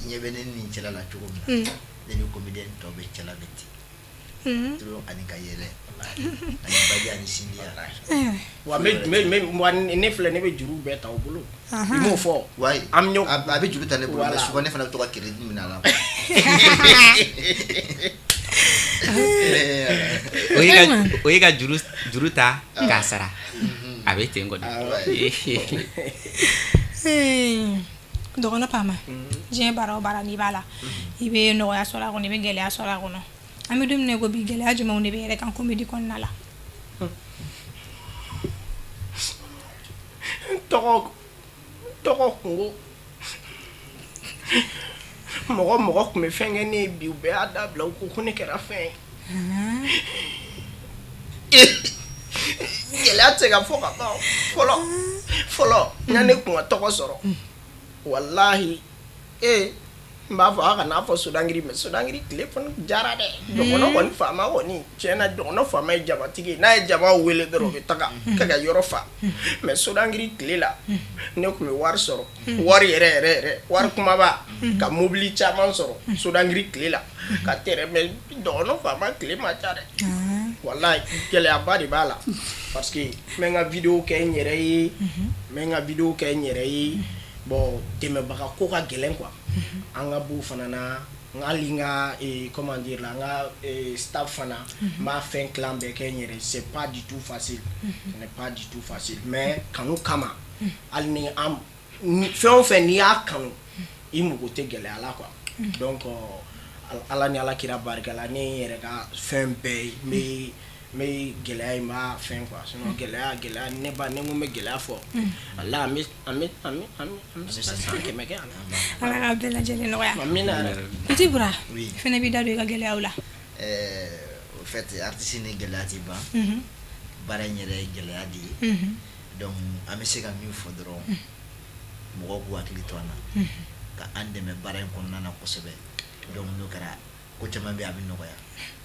i ɲɛ bɛ ne ni cɛla la cogo min na, ne ni comédien tɔw bɛ cɛla bɛ ten. Tulon ani ka yɛlɛ ani baji ani sindiya. Wa n wa ne filɛ, ne bɛ juru bɛɛ ta u bolo, i m'o fɔ. Wayi. An bɛ a bɛ juru ta ne bolo, mais Voilà. souvent ne fana bɛ to ka crédit minɛ a la. O ye ka juru ta k'a sara, a bɛ ten kɔni. Dɔgɔnɔ Pama, diɲɛ baara o baara, n'i b'a la, i bɛ nɔgɔya sɔrɔ a kɔnɔ, i bɛ gɛlɛya sɔrɔ a kɔnɔ. An bɛ don min na i ko bi, gɛlɛya jumɛnw de bɛ yɛrɛ kan comédie kɔnɔna la? N tɔgɔ kungo, mɔgɔ mɔgɔ tun bɛ fɛn kɛ ne ye, bi u bɛɛ y'a dabila, u ko ko ne kɛra fɛn ye. Gɛlɛya tɛ se ka fɔ ka ban. Fɔlɔ fɔlɔ, yanni ne kun ka tɔgɔ sɔrɔ, walahi, ee, n b'a fɔ a kana fɔ Sodangiri, mais Sodangiri tile fana jara dɛ. Dɔgɔnɔ kɔni faama kɔni, tiɲɛ na, dɔgɔnɔ faama ye jamatigi ye, n'a ye jama wele dɔrɔn, u bɛ taga ka yɔrɔ fa. Mais Sodangiri tile la, ne tun bɛ wari sɔrɔ, wari yɛrɛ yɛrɛ yɛrɛ, wari kumaba, ka mobili caman sɔrɔ Sodangiri tile la ka tɛrɛ. Mais dɔgɔnɔ faama tile ma ca dɛ. Walahi, gɛlɛyaba de b'a la, parce que n bɛ n ka vidéo kɛ n yɛrɛ ye, n bɛ n ka vidéo kɛ n yɛrɛ ye. Bon, dɛmɛbaga ko ka gɛlɛn quoi. An ka b'o fana na, n hali n ka comment dire la, n ka staff fana, n b'a fɛn tilan bɛɛ kɛ n yɛrɛ. C'est pas du tout facile, ce n'est pas du tout facile, mais kanu kama, hali ni an fɛn o fɛn, n'i y'a kanu, i mago tɛ gɛlɛya la quoi. Donc Ala ni Ala kira barika la, ne yɛrɛ ka fɛn bɛɛ ye, n bɛ gɛlɛya in b'a fɛn quoi. Sinon gɛlɛya, gɛlɛya, ne ba, ne ko n bɛ gɛlɛya fɔ, walahi, an bɛ an bɛ an bɛ an bɛ an bɛ san 100 kɛ yan. Ala k'a bɛɛ lajɛlen nɔgɔya. Amina yɛrɛ. Petit Bura. Oui. Fɛnɛ b'i da don i ka gɛlɛyaw la. Au fait, artiste ni gɛlɛya tɛ ban. Baara in yɛrɛ ye gɛlɛya de ye. Donc an bɛ se ka min fɔ dɔrɔn, Mɔgɔw k'u hakili to an na, ka an dɛmɛ baara in kɔnɔna na kosɛbɛ. Donc n'o kɛra, ko caman bɛ yen, a bɛ nɔgɔya,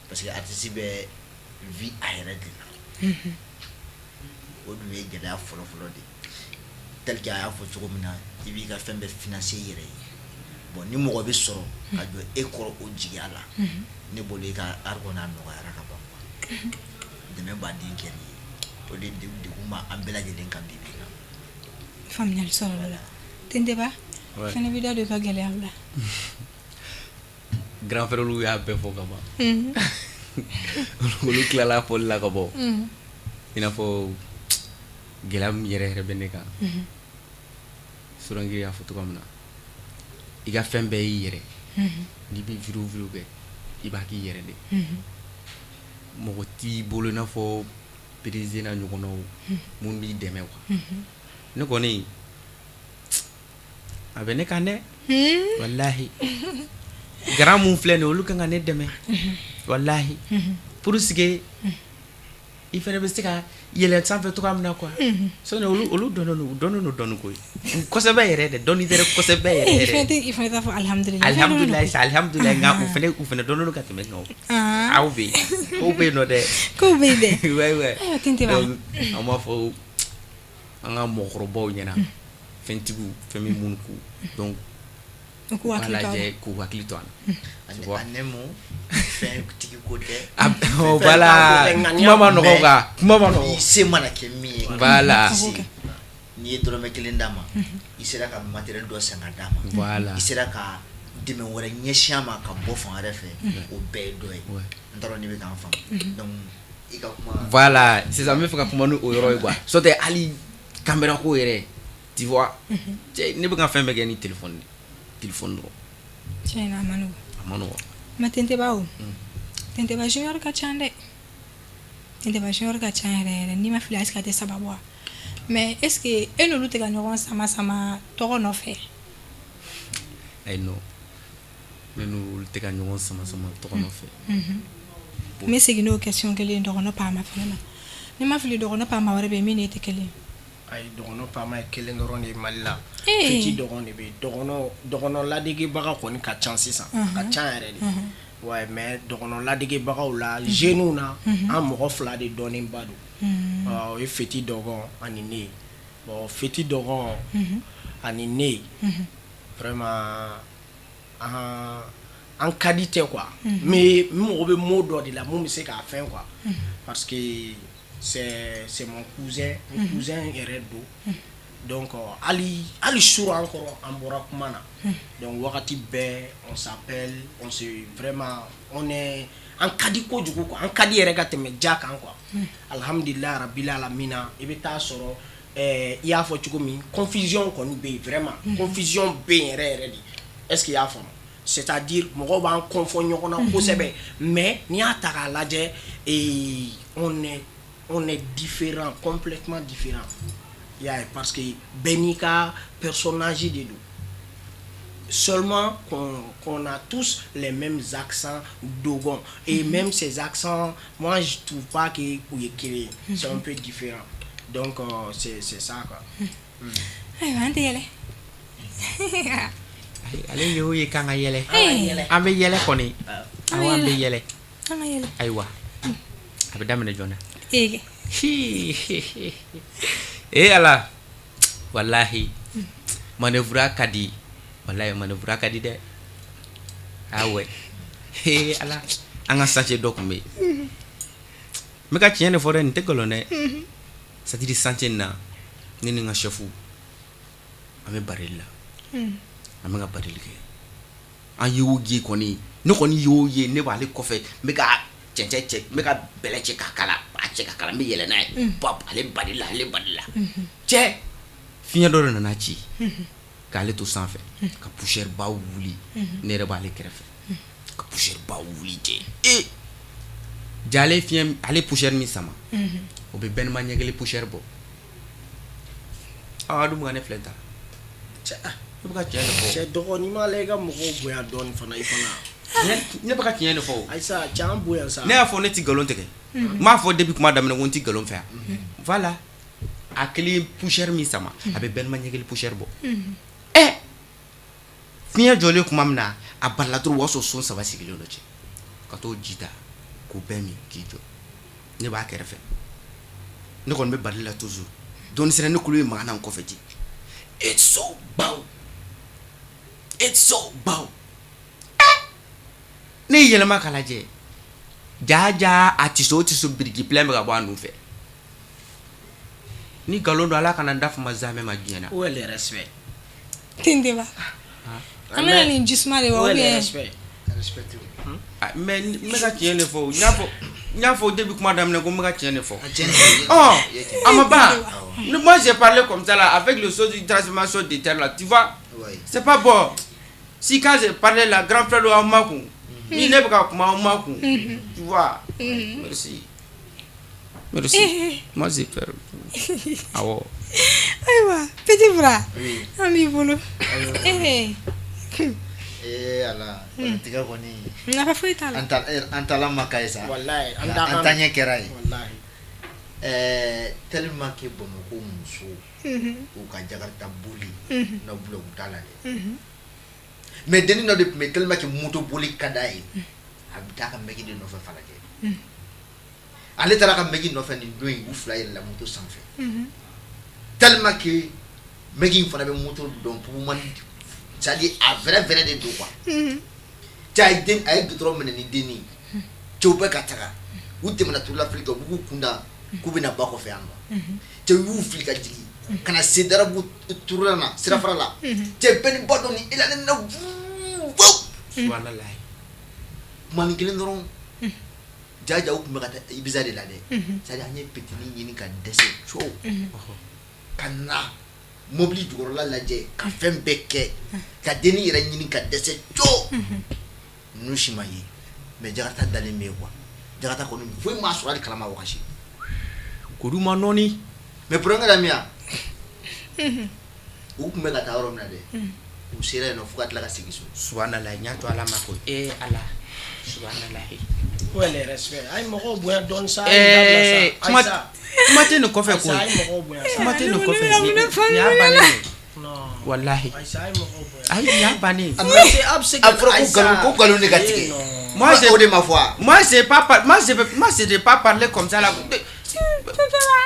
parce que artiste bɛ vit a yɛrɛ de la. O dun ye gɛlɛya fɔlɔfɔlɔ de ye. Tel que a y'a fɔ cogo min na, i b'i ka fɛn bɛɛ financer i yɛrɛ ye. Bon, ni mɔgɔ bɛ sɔrɔ ka jɔ e kɔrɔ o jigiya la, ne bolo i ka art kɔni a nɔgɔyara ka ban quoi. Dɛmɛ baden kɛr'i ye, o de degun b'an bɛɛ lajɛlen kan bi bi in na. Faamuyali sɔrɔ la. Tenteba fɛnɛ b'i da don i ka gɛlɛyaw la. Grand frère y'a bɛɛ fɔ ka ban. Olu tilala fɔli la ka bɔ. I n'a fɔ gɛlɛya min yɛrɛ yɛrɛ bɛ ne kan, Surankiri y'a fɔ cogoya min na, i ka fɛn bɛɛ y'i yɛrɛ. N'i bɛ vidéo vidéo kɛ, i b'a k'i yɛrɛ de. Mɔgɔ t'i bolo i n'a fɔ PDG n'a ɲɔgɔnnaw minnu b'i dɛmɛ quoi. Ne kɔni, a bɛ ne kan dɛ, walahi. Grand mun filɛ nin ye, olu kan ka ne dɛmɛ, walahi, pour que i fana bɛ se ka yɛlɛ sanfɛ cogoya min na quoi. Sinon olu dɔnnen don, u dɔnnen don dɔnni ko ye kosɛbɛ yɛrɛ dɛ, dɔnni tɛ dɛ, kosɛbɛ yɛrɛ yɛrɛ. I fana t'a fɔ alihamudulilayi? Alihamudulilayi sa, alihamudulilayi. Nka u fana dɔnnen don ka tɛmɛ kan o. Aw bɛ yen, kow bɛ yen nɔ dɛ. Kow bɛ yen dɛ. Ouais. Ayiwa, Tenteba. Donc an b'a fɔ an ka mɔgɔkɔrɔbaw ɲɛna, fɛntigiw, fɛn bɛ minnu kun, donc u k'u u k'a hakili to a la. Lajɛ k'u hakili to an na. Ani Tu vois. en un mot, fɛn tigi ko tɛ. Ah, oh, voilà, kuma ma nɔgɔ quoi, kuma ma nɔgɔ. I se mana kɛ min ye, Voilà. se n'i ye dɔrɔmɛ kelen d'a ma, i sera ka matériel dɔ san ka d'a ma, Voilà. i sera ka dɛmɛ wɛrɛ ɲɛsin a ma ka bɔ fan wɛrɛ fɛ, o bɛɛ ye dɔ ye. N t'a dɔn n'i bɛ k'an faamu. Donc i ka kuma. Voilà, sisan n bɛ fɛ ka kuma ni o yɔrɔ ye quoi. N'o tɛ hali caméra ko yɛrɛ, tu vois, cɛ, ne bɛ ka fɛn bɛɛ kɛ ni téléphone de, téléphone dɔrɔn. Tiɲɛ na, a ma nɔgɔn. A ma nɔgɔn. Ma Tenteba, o Tenteba Junior ka ca dɛ. Tenteba Junior ka ca yɛrɛ yɛrɛ. N'i ma fili, est ce que a tɛ saba bɔ wa? Mais est ce que e n'olu tɛ ka ɲɔgɔn sama sama tɔgɔ nɔfɛ? Ayi, non, ne n'olu tɛ ka ɲɔgɔn sama sama tɔgɔ nɔfɛ. N bɛ segin n'o question kelen ye dɔgɔnɔ Pama fana ma. N'i ma fili, dɔgɔnɔ Pama wɛrɛ bɛ yen min n'e tɛ kelen ye. Ayi, dɔgɔnɔ Pama ye kelen dɔrɔn de ye Mali la. Ee. Fiti dɔgɔn de bɛ yen. Dɔgɔnɔ ladegebaga kɔni ka ca sisan, a ka ca yɛrɛ de. Ouais, mais dɔgɔnɔ ladegebagaw la, jeunes na, an mɔgɔ fila de dɔnnenba don. O ye Fiti dɔgɔn ani ne ye. Bon, Fiti dɔgɔn ani ne, vraiment, an ka di tɛ quoi, mais n mago bɛ mot dɔ de la mun bɛ se k'a fɛn quoi, parce que c'est mon cousin, n cousin yɛrɛ don. Donc hali sur an kɔrɔ, an bɔra kuma na. Donc wagati bɛɛ on s'appelle, on se vraiment, on est, an ka di kojugu quoi. An ka di yɛrɛ ka tɛmɛ ja kan quoi. Alhamdulilayi rabil alamina. I bɛ taa sɔrɔ i y'a fɔ cogo min, confusion kɔni bɛ yen, vraiment, confusion bɛ yen yɛrɛ yɛrɛ de. Est ce que i y'a faamu? C'est à dire mɔgɔw b'an confond ɲɔgɔn na kosɛbɛ, mais n'i y'a ta k'a lajɛ, on est différent, complètement différent. I y'a ye, parce que bɛɛ n'i ka personnage de don. Seulement qu'on a tous les mêmes accents dogon et même ces accents, moi je trouve pas que u ye kelen ye, c'est un peu différent. Donc c'est ça quoi. Ayiwa, an tɛ yɛlɛ. Ale ye o ye k'an ka yɛlɛ. Hey. An bɛ yɛlɛ kɔni. An bɛ Awɔ, an bɛ yɛlɛ. yɛlɛ. An ka yɛlɛ. Ayiwa, a bɛ daminɛ joona. Ee. Ee ala, walahi, manœuvre ka di, walahi, manœuvre ka di dɛ. Ah ouais, ee ala, an ka chantier dɔ tun bɛ yen. N bɛ ka tiɲɛ de fɔ dɛ, nin tɛ nkalon dɛ. C'est à dire chantier nin na, ne ni n ka chef, an bɛ barili la, an bɛ ka barili kɛ. An ye o ye kɔni, ne kɔni ye o ye, ne b'ale kɔfɛ, n bɛ ka cɛncɛn cɛ, n bɛ ka bɛlɛ cɛ ka kala, a cɛ ka kala, n bɛ yɛlɛ n'a ye pap. Ale barili la, ale barili la, cɛ, fiɲɛ dɔ de nana ci k'ale to sanfɛ ka poussière ba wuli. Ne yɛrɛ b'ale kɛrɛfɛ ka poussière ba wuli. Cɛ, e ja, ale fiɲɛ, ale poussière min sama, o bɛ bɛnima ɲɛ kelen poussière bɔ. Aa, dun bɛ ka ne filɛ tan. Cɛ, Ne bɛ ka tiɲɛ de fɔ. Cɛ dɔgɔnin m'a la, i ka mɔgɔw bonya dɔɔni fana, i fana. Ne bɛ ka tiɲɛ de fɔ o. Ayisa, cɛ, an bonya sa. Ne y'a fɔ ne ti nkalon tigɛ. N m'a fɔ depuis kuma daminɛ ko n ti nkalon fɛ yan. Voilà. A kelen poussière min sama, a bɛ bɛnma ɲɛkili poussière bɔ. Ɛ, fiɲɛ jɔlen tuma min na, a balila dɔrɔn, o y'a sɔrɔ son saba sigilen dɔ cɛ ka t'o ji ta k'o bɛɛ min k'i jɔ. Ne b'a kɛrɛfɛ, ne kɔni bɛ bali la toujours. Dɔɔni sera, ne kulo ye mankan na n kɔfɛ ten: "It's so baw, it's so baw." Ne y'i yɛlɛma k'a lajɛ, jaa jaa, a tiso o tiso, biriki plein bɛ ka bɔ a nun fɛ. Ni nkalon don, Ala kana n da fama zamɛ ma diɲɛ na. Où est le respect? Tendeba, an bɛna nin jisuma de wa? Où ou est le bien respect? Respect. Ah, mais n bɛ ka tiɲɛ de fɔ. N y'a fɔ depuis kuma daminɛ ko n bɛ ka tiɲɛ de fɔ. A tiɲɛ de. Oh, I ye tiɲɛ. A ma ban. Moi, j'ai parlé comme ça là, avec le saut de transformation de terre là, tu vois. C'est pas bon. Si quand j'ai parlé là, grand frère aw ma kun. Ni ne bɛ ka kuma, aw ma kun. Tu vois. Merci. Merci. Moi, j'ai peur. Awɔ. Ayiwa, Petit Bura. Oui. An b'i bolo. Eh. Ee Ala, tigɛ kɔni. Nafa foyi t'a la. An taala Maka ye sa. Wallahi, an An da ta ɲɛ kɛra ye. Wallahi. Tellement que Bamakɔ musow, u ka jakarita boli na bulon t'a la dɛ. Mais dennin dɔ de tun bɛ, tellement que moto boli ka d'a ye, a bɛ taa a ka mɛki de nɔfɛ Falajɛ. Ale taara a ka mɛki nɔfɛ nin don in, u fila yɛlɛla moto sanfɛ. Tellement que mɛki in fana bɛ moto dɔn pupuman, c'est à dire a vrai vrai de don quoi. Cɛ, a ye den, a ye goudron minɛ ni dennin ye. Cɛw bɛ ka taga, u tɛmɛna turulafili kan, u b'u kunda k'u bɛna ba kɔfɛ yan nɔ. Cɛw y'u fili ka jigin ka na se Darabu turula na sirafara la. Cɛ, bɛɛ ni ba dɔn ni elalen na vuu. Subhanallah. Kumanin kelen dɔrɔn, jaja, u tun bɛ ka taa Ibiza de la dɛ. C'est à dire an ye petini ɲini ka dɛsɛ co ka na mobili jukɔrɔla lajɛ, ka fɛn bɛɛ kɛ, ka dennin yɛrɛ ɲini ka dɛsɛ co, ninnu si ma ye. Mais Jakarta dalen bɛ yen quoi. Jakarta kɔni, foyi m'a sɔrɔ, hali kalama wagasi. K'olu ma nɔɔni. Mais problème kɛra min ye, u tun bɛ ka taa yɔrɔ min na dɛ, u sera yen nɔ fo ka tila ka segin so. Subhanallah, n y'a to Ala ma ko ee Ala. Subhanallah. Où est le respect? Ay, mɔgɔw bonya dɔɔni sa. A ye nin dabila sa. Eh, kuma Ayisa. kuma tɛ nin kɔfɛ Ayisa, koyi. a ye mɔgɔw bonya sa. Kuma tɛ nin kɔfɛ. Ne bɛna mun de Nin y'a bannen ye. Non. Wallahi. Ayisa, a ye mɔgɔw bonya. Ayi, nin y'a bannen ye. A bɛ se, a bɛ se ka A fɔra ko nkalon, ko nkalon de ka tigɛ. Eh, non. Moi, o de ma fɔ wa? Moi, j'ai pas par- moi, je moi, je n'ai pas parlé comme ça là.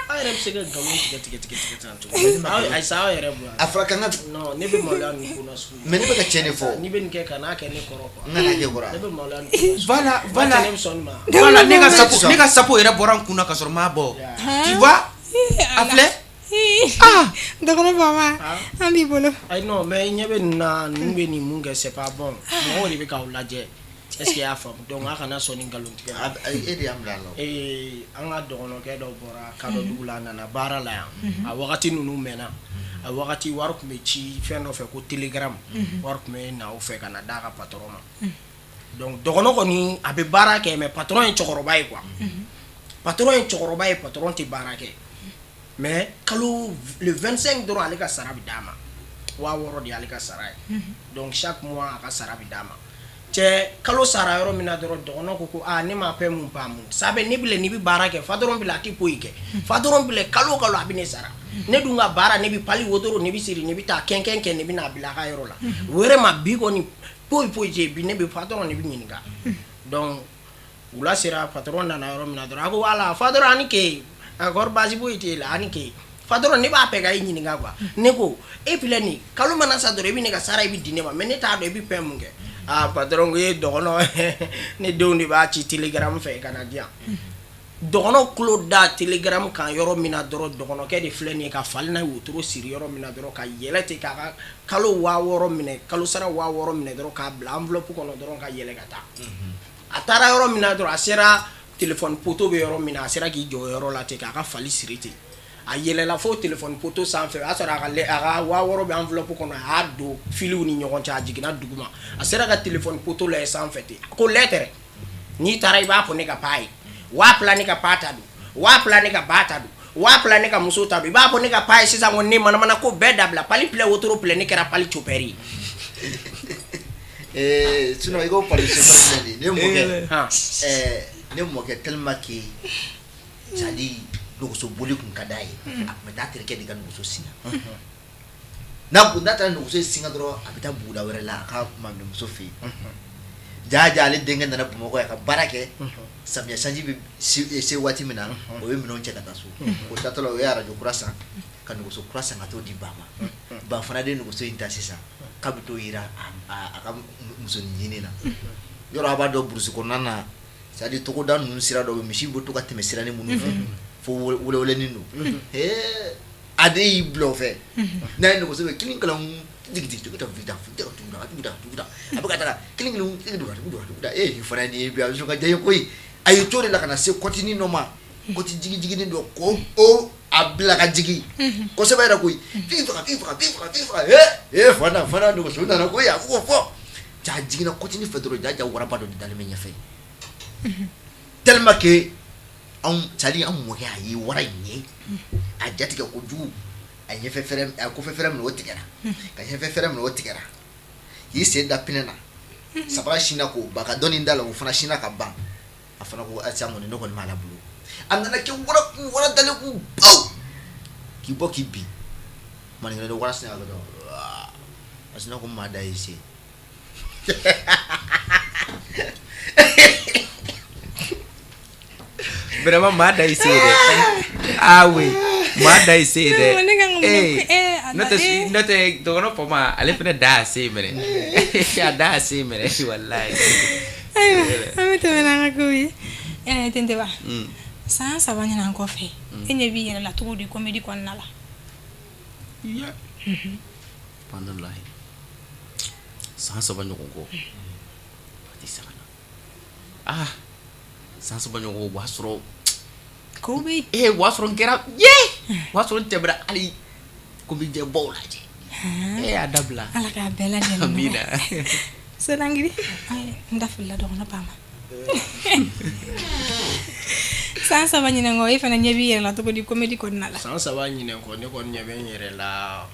Aw yɛrɛ bɛ se ka nkalon tigɛ tigɛ tigɛ tigɛ tan cogo di? Ayisa, aw yɛrɛ bonya. A fɔra k'an ka Non, ne bɛ maloya nin ko na sugu. Mais ne bɛ ka tiɲɛ de fɔ. N'i bɛ nin kɛ, kan'a kɛ ne kɔrɔ quoi. N kana kɛ kɔrɔ. Ne bɛ maloya nin ko na sugu. Voilà, voilà. Ne bɛ sɔn nin ma. Voilà, ne ka Sɔn. sapo, ne ka sapo yɛrɛ bɔra n kun na ka sɔrɔ n m'a bɔ. Tu vois? A filɛ. Ah, dɔgɔnɔ baba, an b'i bolo. Ayi, non, mais ɲɛ bɛ nin na, ninnu bɛ nin mun kɛ, c'est pas bon. Mɔgɔw de bɛ k'aw lajɛ. Est ce que i y'a faamu? Donc a kana sɔn ni nkalon tigɛ ma. E de y'an bila a la o. Ee, an ka dɔgɔnɔkɛ dɔ bɔra Kadɔdugu la, a nana baara la yan. A wagati ninnu mɛnna, a wagati wari tun bɛ ci fɛn dɔ fɛ ko télégramme. Wari tun bɛ na o fɛ ka na d'a ka patron ma. Donc dɔgɔnɔ kɔni, a bɛ baara kɛ, mais patron ye cɛkɔrɔba ye quoi. Patron ye cɛkɔrɔba ye, patron tɛ baara kɛ, mais kalo le 25 dɔrɔn, ale ka sara bɛ d'a ma. 6000 de y'ale ka sara ye. Donc chaque mois, a ka sara bɛ d'a ma. Cɛ, kalo sara yɔrɔ min na dɔrɔn, dɔgɔnɔ ko aa, ne ma paie mun pa mun sabe ne bile, n'i bɛ baara kɛ fa dɔrɔn bila, a tɛ foyi kɛ fa dɔrɔn bila. Kalo o kalo, a bɛ ne sara. Ne dun ka baara, ne bɛ pali wotoro, ne bɛ siri, ne bɛ taa kɛnkɛn kɛ, ne bɛ n'a bila a ka yɔrɔ la. Wɛrɛ bi kɔni, foyi foyi tɛ yen bi, ne bɛ patron de bɛ ɲininka. Donc wula sera, patron nana yɔrɔ min na dɔrɔn, a ko wala fa dɔrɔn, ani ke a kɔrɔ baasi foyi t'e la, ani ke fa dɔrɔn. Ne b'a fɛ ka e ɲininka quoi. Ne ko e filɛ nin, kalo mana sa dɔrɔn, i bɛ ne ka sara, i bɛ di ne ma, mais ne t'a dɔn i bɛ fɛn mun kɛ. Aa, patron ko e dɔgɔnɔ, ne denw de b'a ci télégramme fɛ ka na di yan. Dɔgɔnɔ tulo da télégramme kan yɔrɔ min na dɔrɔn, dɔgɔnɔkɛ de filɛ nin ye ka fali n'a ye wotoro siri yɔrɔ min na dɔrɔn, ka yɛlɛ ten, k'a ka kalo 6000 minɛ, kalo sara 6000 minɛ dɔrɔn, k'a bila enveloppe kɔnɔ dɔrɔn, ka yɛlɛ ka taa. A taara yɔrɔ min na dɔrɔn, a sera téléphone poteau bɛ yɔrɔ min na, a sera k'i jɔ o yɔrɔ la ten, k'a ka fali siri ten. A yɛlɛla fo téléphone poteau sanfɛ, o y'a sɔrɔ a ka 6000 bɛ enveloppe kɔnɔ, a y'a don filiw ni ɲɔgɔn cɛ, a jiginna duguma. A sera ka téléphone poteau lajɛ sanfɛ ten, ko lettre, n'i taara i b'a fɔ ne ka paa ye, 2000 ne ka paa ta don, 2000 ne ka ba ta don, 2000 ne ka muso ta don. I b'a fɔ ne ka paa ye sisan ko ne manamana ko bɛɛ dabila, pali filɛ, wotoro filɛ, ne kɛra pali chauffeur ye. Eh, sinon i ko pali chauffeur filɛ nin ye, ne mɔkɛ Han. Ne mɔkɛ, tellement que, c'est à dire Nɛgɛso boli tun ka d'a ye, a tun bɛ taa terikɛ de ka nɛgɛso singa. N'a taara nɛgɛso singa dɔrɔn, a bɛ taa buguda wɛrɛ la, a ka maminɛmuso fɛ yen. Jaa jaa, ale denkɛ nana Bamakɔ yan ka baara kɛ. Samiya sanji bɛ se waati min na, o ye minɛnw cɛ ka taa so. O taatɔ la, o ye arajo kura san ka nɛgɛso kura san ka t'o di ba ma. Ba fana de ye nɛgɛso in ta sisan k'a bɛ t'o yira a ka musonin ɲini na. Yɔrɔ a b'a dɔn, burusi kɔnɔna na, c'est à dire togoda ninnu, sira dɔ bɛ, misi bɛ to ka tɛmɛ siranin minnu fɛ fo welewelenin don. A de y'i bila o fɛ n'a ye nɛgɛso bɛ kelen kelen a bɛ ka taga kelen kelen. E fana nin ye bi, a bɛ sɔn ka diya ye koyi. A ye to de la ka na se kɔtinin dɔ ma, kɔti jigin jiginin dɔ ko o a bila ka jigin kosɛbɛ yɛrɛ koyi. F'i faga, f'i faga, f'i faga, f'i faga. Ee, fana fana nɛgɛso nana koyi. A ko fɔ ja jiginna kɔtinin fɛ dɔrɔn, ja ja, waraba dɔ de dalen bɛ ɲɛfɛ, tellement que anw, c'est à dire an mɔkɛ, a ye wara in ye, a jatigɛ kojugu. A ɲɛfɛ fɛrɛ, a kɔfɛ fɛrɛ minɛ, o tigɛra, ka ɲɛfɛ fɛrɛ minɛ, o tigɛra. K'i sen da pinɛ na, sabara sinna k'o ban, ka dɔɔnin da la, o fana sinna ka ban. A fana ko sisan kɔni, ne kɔni b'a la bolo. A nana kɛ wara kun, wara dalen kun baw k'i bɔ k'i bin maninka wara sinna ka dɔrɔn, a sinna ko maa da y'i se. Vraiment, maa da y'i se dɛ. Ah oui, maa da y'i se dɛ. N'o tɛ, n'o tɛ, dɔgɔnɔ Pama, ale fana da y'a se minɛ, a da y'a se minɛ walayi. Ayiwa, an bɛ tɛmɛ n'an ka kow ye. Tentenba, san 3 ɲinan kɔfɛ, e ɲɛ b'i yɛrɛ la cogo di comédie kɔnɔna la? Subhanallahi, san 3 ɲɔgɔn kɔ, a tɛ saga na. Ah, san 3 ɲɔgɔn, o b'a sɔrɔ kow bɛ yen. Ee, o b'a sɔrɔ n kɛra ye, o b'a sɔrɔ n tɛmɛra hali comédien baw lajɛ. Ee, a dabila. Ala k'a bɛɛ lajɛlen. Amina. Sodangiri, n da filila dɔgɔnɔ Pama. San 3 ɲinan kɔ, e fana ɲɛ b'i yɛrɛ la cogo di comédie kɔnɔna la? San 3 ɲinan kɔ, ne kɔni ɲɛ bɛ n yɛrɛ la,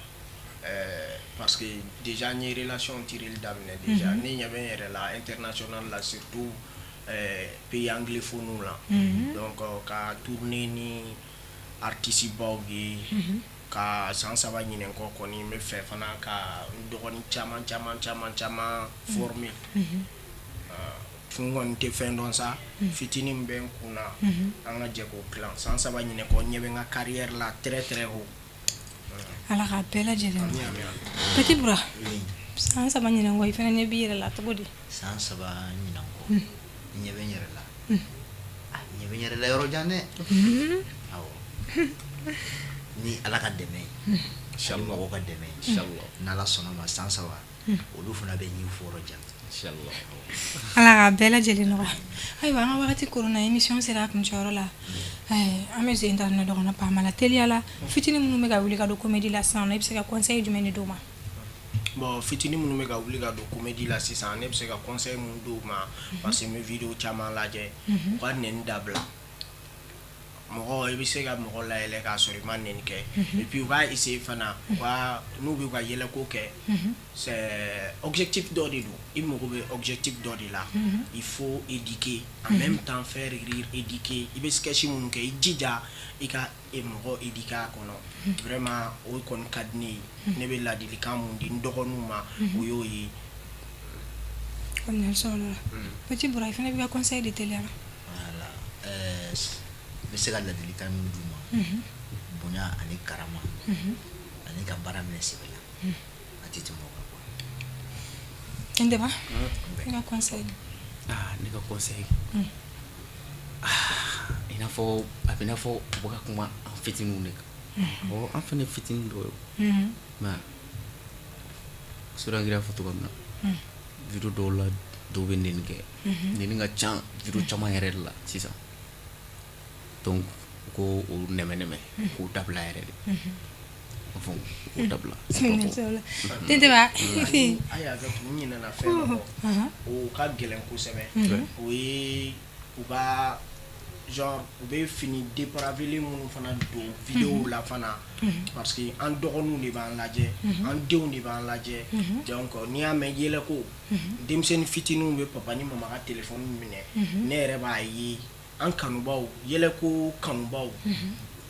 parce que déjà n ye relation tireli daminɛ déjà. Ne ɲɛ bɛ n yɛrɛ la international la, surtout pays anglophone la. Donc ka tourner ni artiste baw ye. Ka san 3 ɲinan kɔ kɔni, n bɛ fɛ fana ka n dɔgɔnin caman caman caman caman former. N kɔni tɛ fɛn dɔn sa, fitinin min bɛ n kun na, an ka jɛ k'o dilan. San 3 ɲinan kɔ, n ɲɛ bɛ n ka carrière la très très haut. Ala k'a bɛɛ lajɛlen. Petit Bura, san 3 ɲinan kɔ, i fana ɲɛ b'i yɛrɛ la cogo di? San 3 ɲinan kɔ, n ɲɛ bɛ n yɛrɛ la, n ɲɛ bɛ n yɛrɛ la yɔrɔ jan dɛ. Awɔ, ni Ala ka dɛmɛ ye, ani mɔgɔw ka dɛmɛ ye, n'Ala sɔnna ma, san 3, olu fana bɛ ɲin fo yɔrɔ jan. Ala k'a bɛɛ lajɛlen nɔgɔya. Ayiwa, an ka wagati koronna, émission sera a kuncɛyɔrɔ la. An bɛ sen ta dɔgɔnɔ Pama la teliya la. Fitinin minnu bɛ ka wuli ka don comédie la sisan, i bɛ se ka conseil jumɛn de d'u ma? Bon, fitinin minnu bɛ ka wuli ka don comédie la sisan, ne bɛ se ka conseil mun d'u ma, parce que n bɛ vidéo caman lajɛ, u ka nɛni dabila. Mɔgɔ, i bɛ se ka mɔgɔ layɛlɛ k'a sɔrɔ i ma nɛni kɛ. Et puis u k'a essayer fana, u ka, n'u bɛ ka yɛlɛko kɛ, c'est objectif dɔ de don, i mago bɛ objectif dɔ de la. Il faut éduquer en même temps, faire rire, éduquer. I bɛ sketch minnu kɛ, i jija i ka mɔgɔ éduquer a kɔnɔ. Vraiment, o kɔni ka di ne ye. Ne bɛ ladilikan mun di n dɔgɔninw ma, o y'o ye. Faamuyali sɔrɔla la. Petit Bura, i fana b'i ka conseil de teliya la. Voilà, n bɛ se ka ladilikan min d'u ma, bonya ani karama ani ka baara minɛ sɛbɛ la, a tɛ tɛmɛ o kan quoi. Tentenba, i ka conseil? Ah, ne ka conseil, ah, i n'a fɔ a bɛ i n'a fɔ u bɛ ka kuma an fitininw de kan. Awɔ, an fana ye fitinin dɔ ye, mais Solange y'a fɔ cogoya min na, vidéo dɔw la, dɔw bɛ nɛni kɛ, nɛni ka ca vidéo caman yɛrɛ de la sisan. Donc u ko o nɛmɛ nɛmɛ k'o dabila yɛrɛ de, enfin k'o dabila. Tentenba. A y'a kɛ n ɲinɛna fɛn dɔ kɔ, o ka gɛlɛn kosɛbɛ. O ye u ka genre, u bɛ fini dépravé minnu fana don vidéo la fana, parce que an dɔgɔninw de b'an lajɛ, an denw de b'an lajɛ. Donc n'i y'a mɛn yɛlɛko, denmisɛnnin fitininw bɛ papa ni mama ka téléphone minɛ. Ne yɛrɛ b'a ye, an kanubaw, yɛlɛko kanubaw.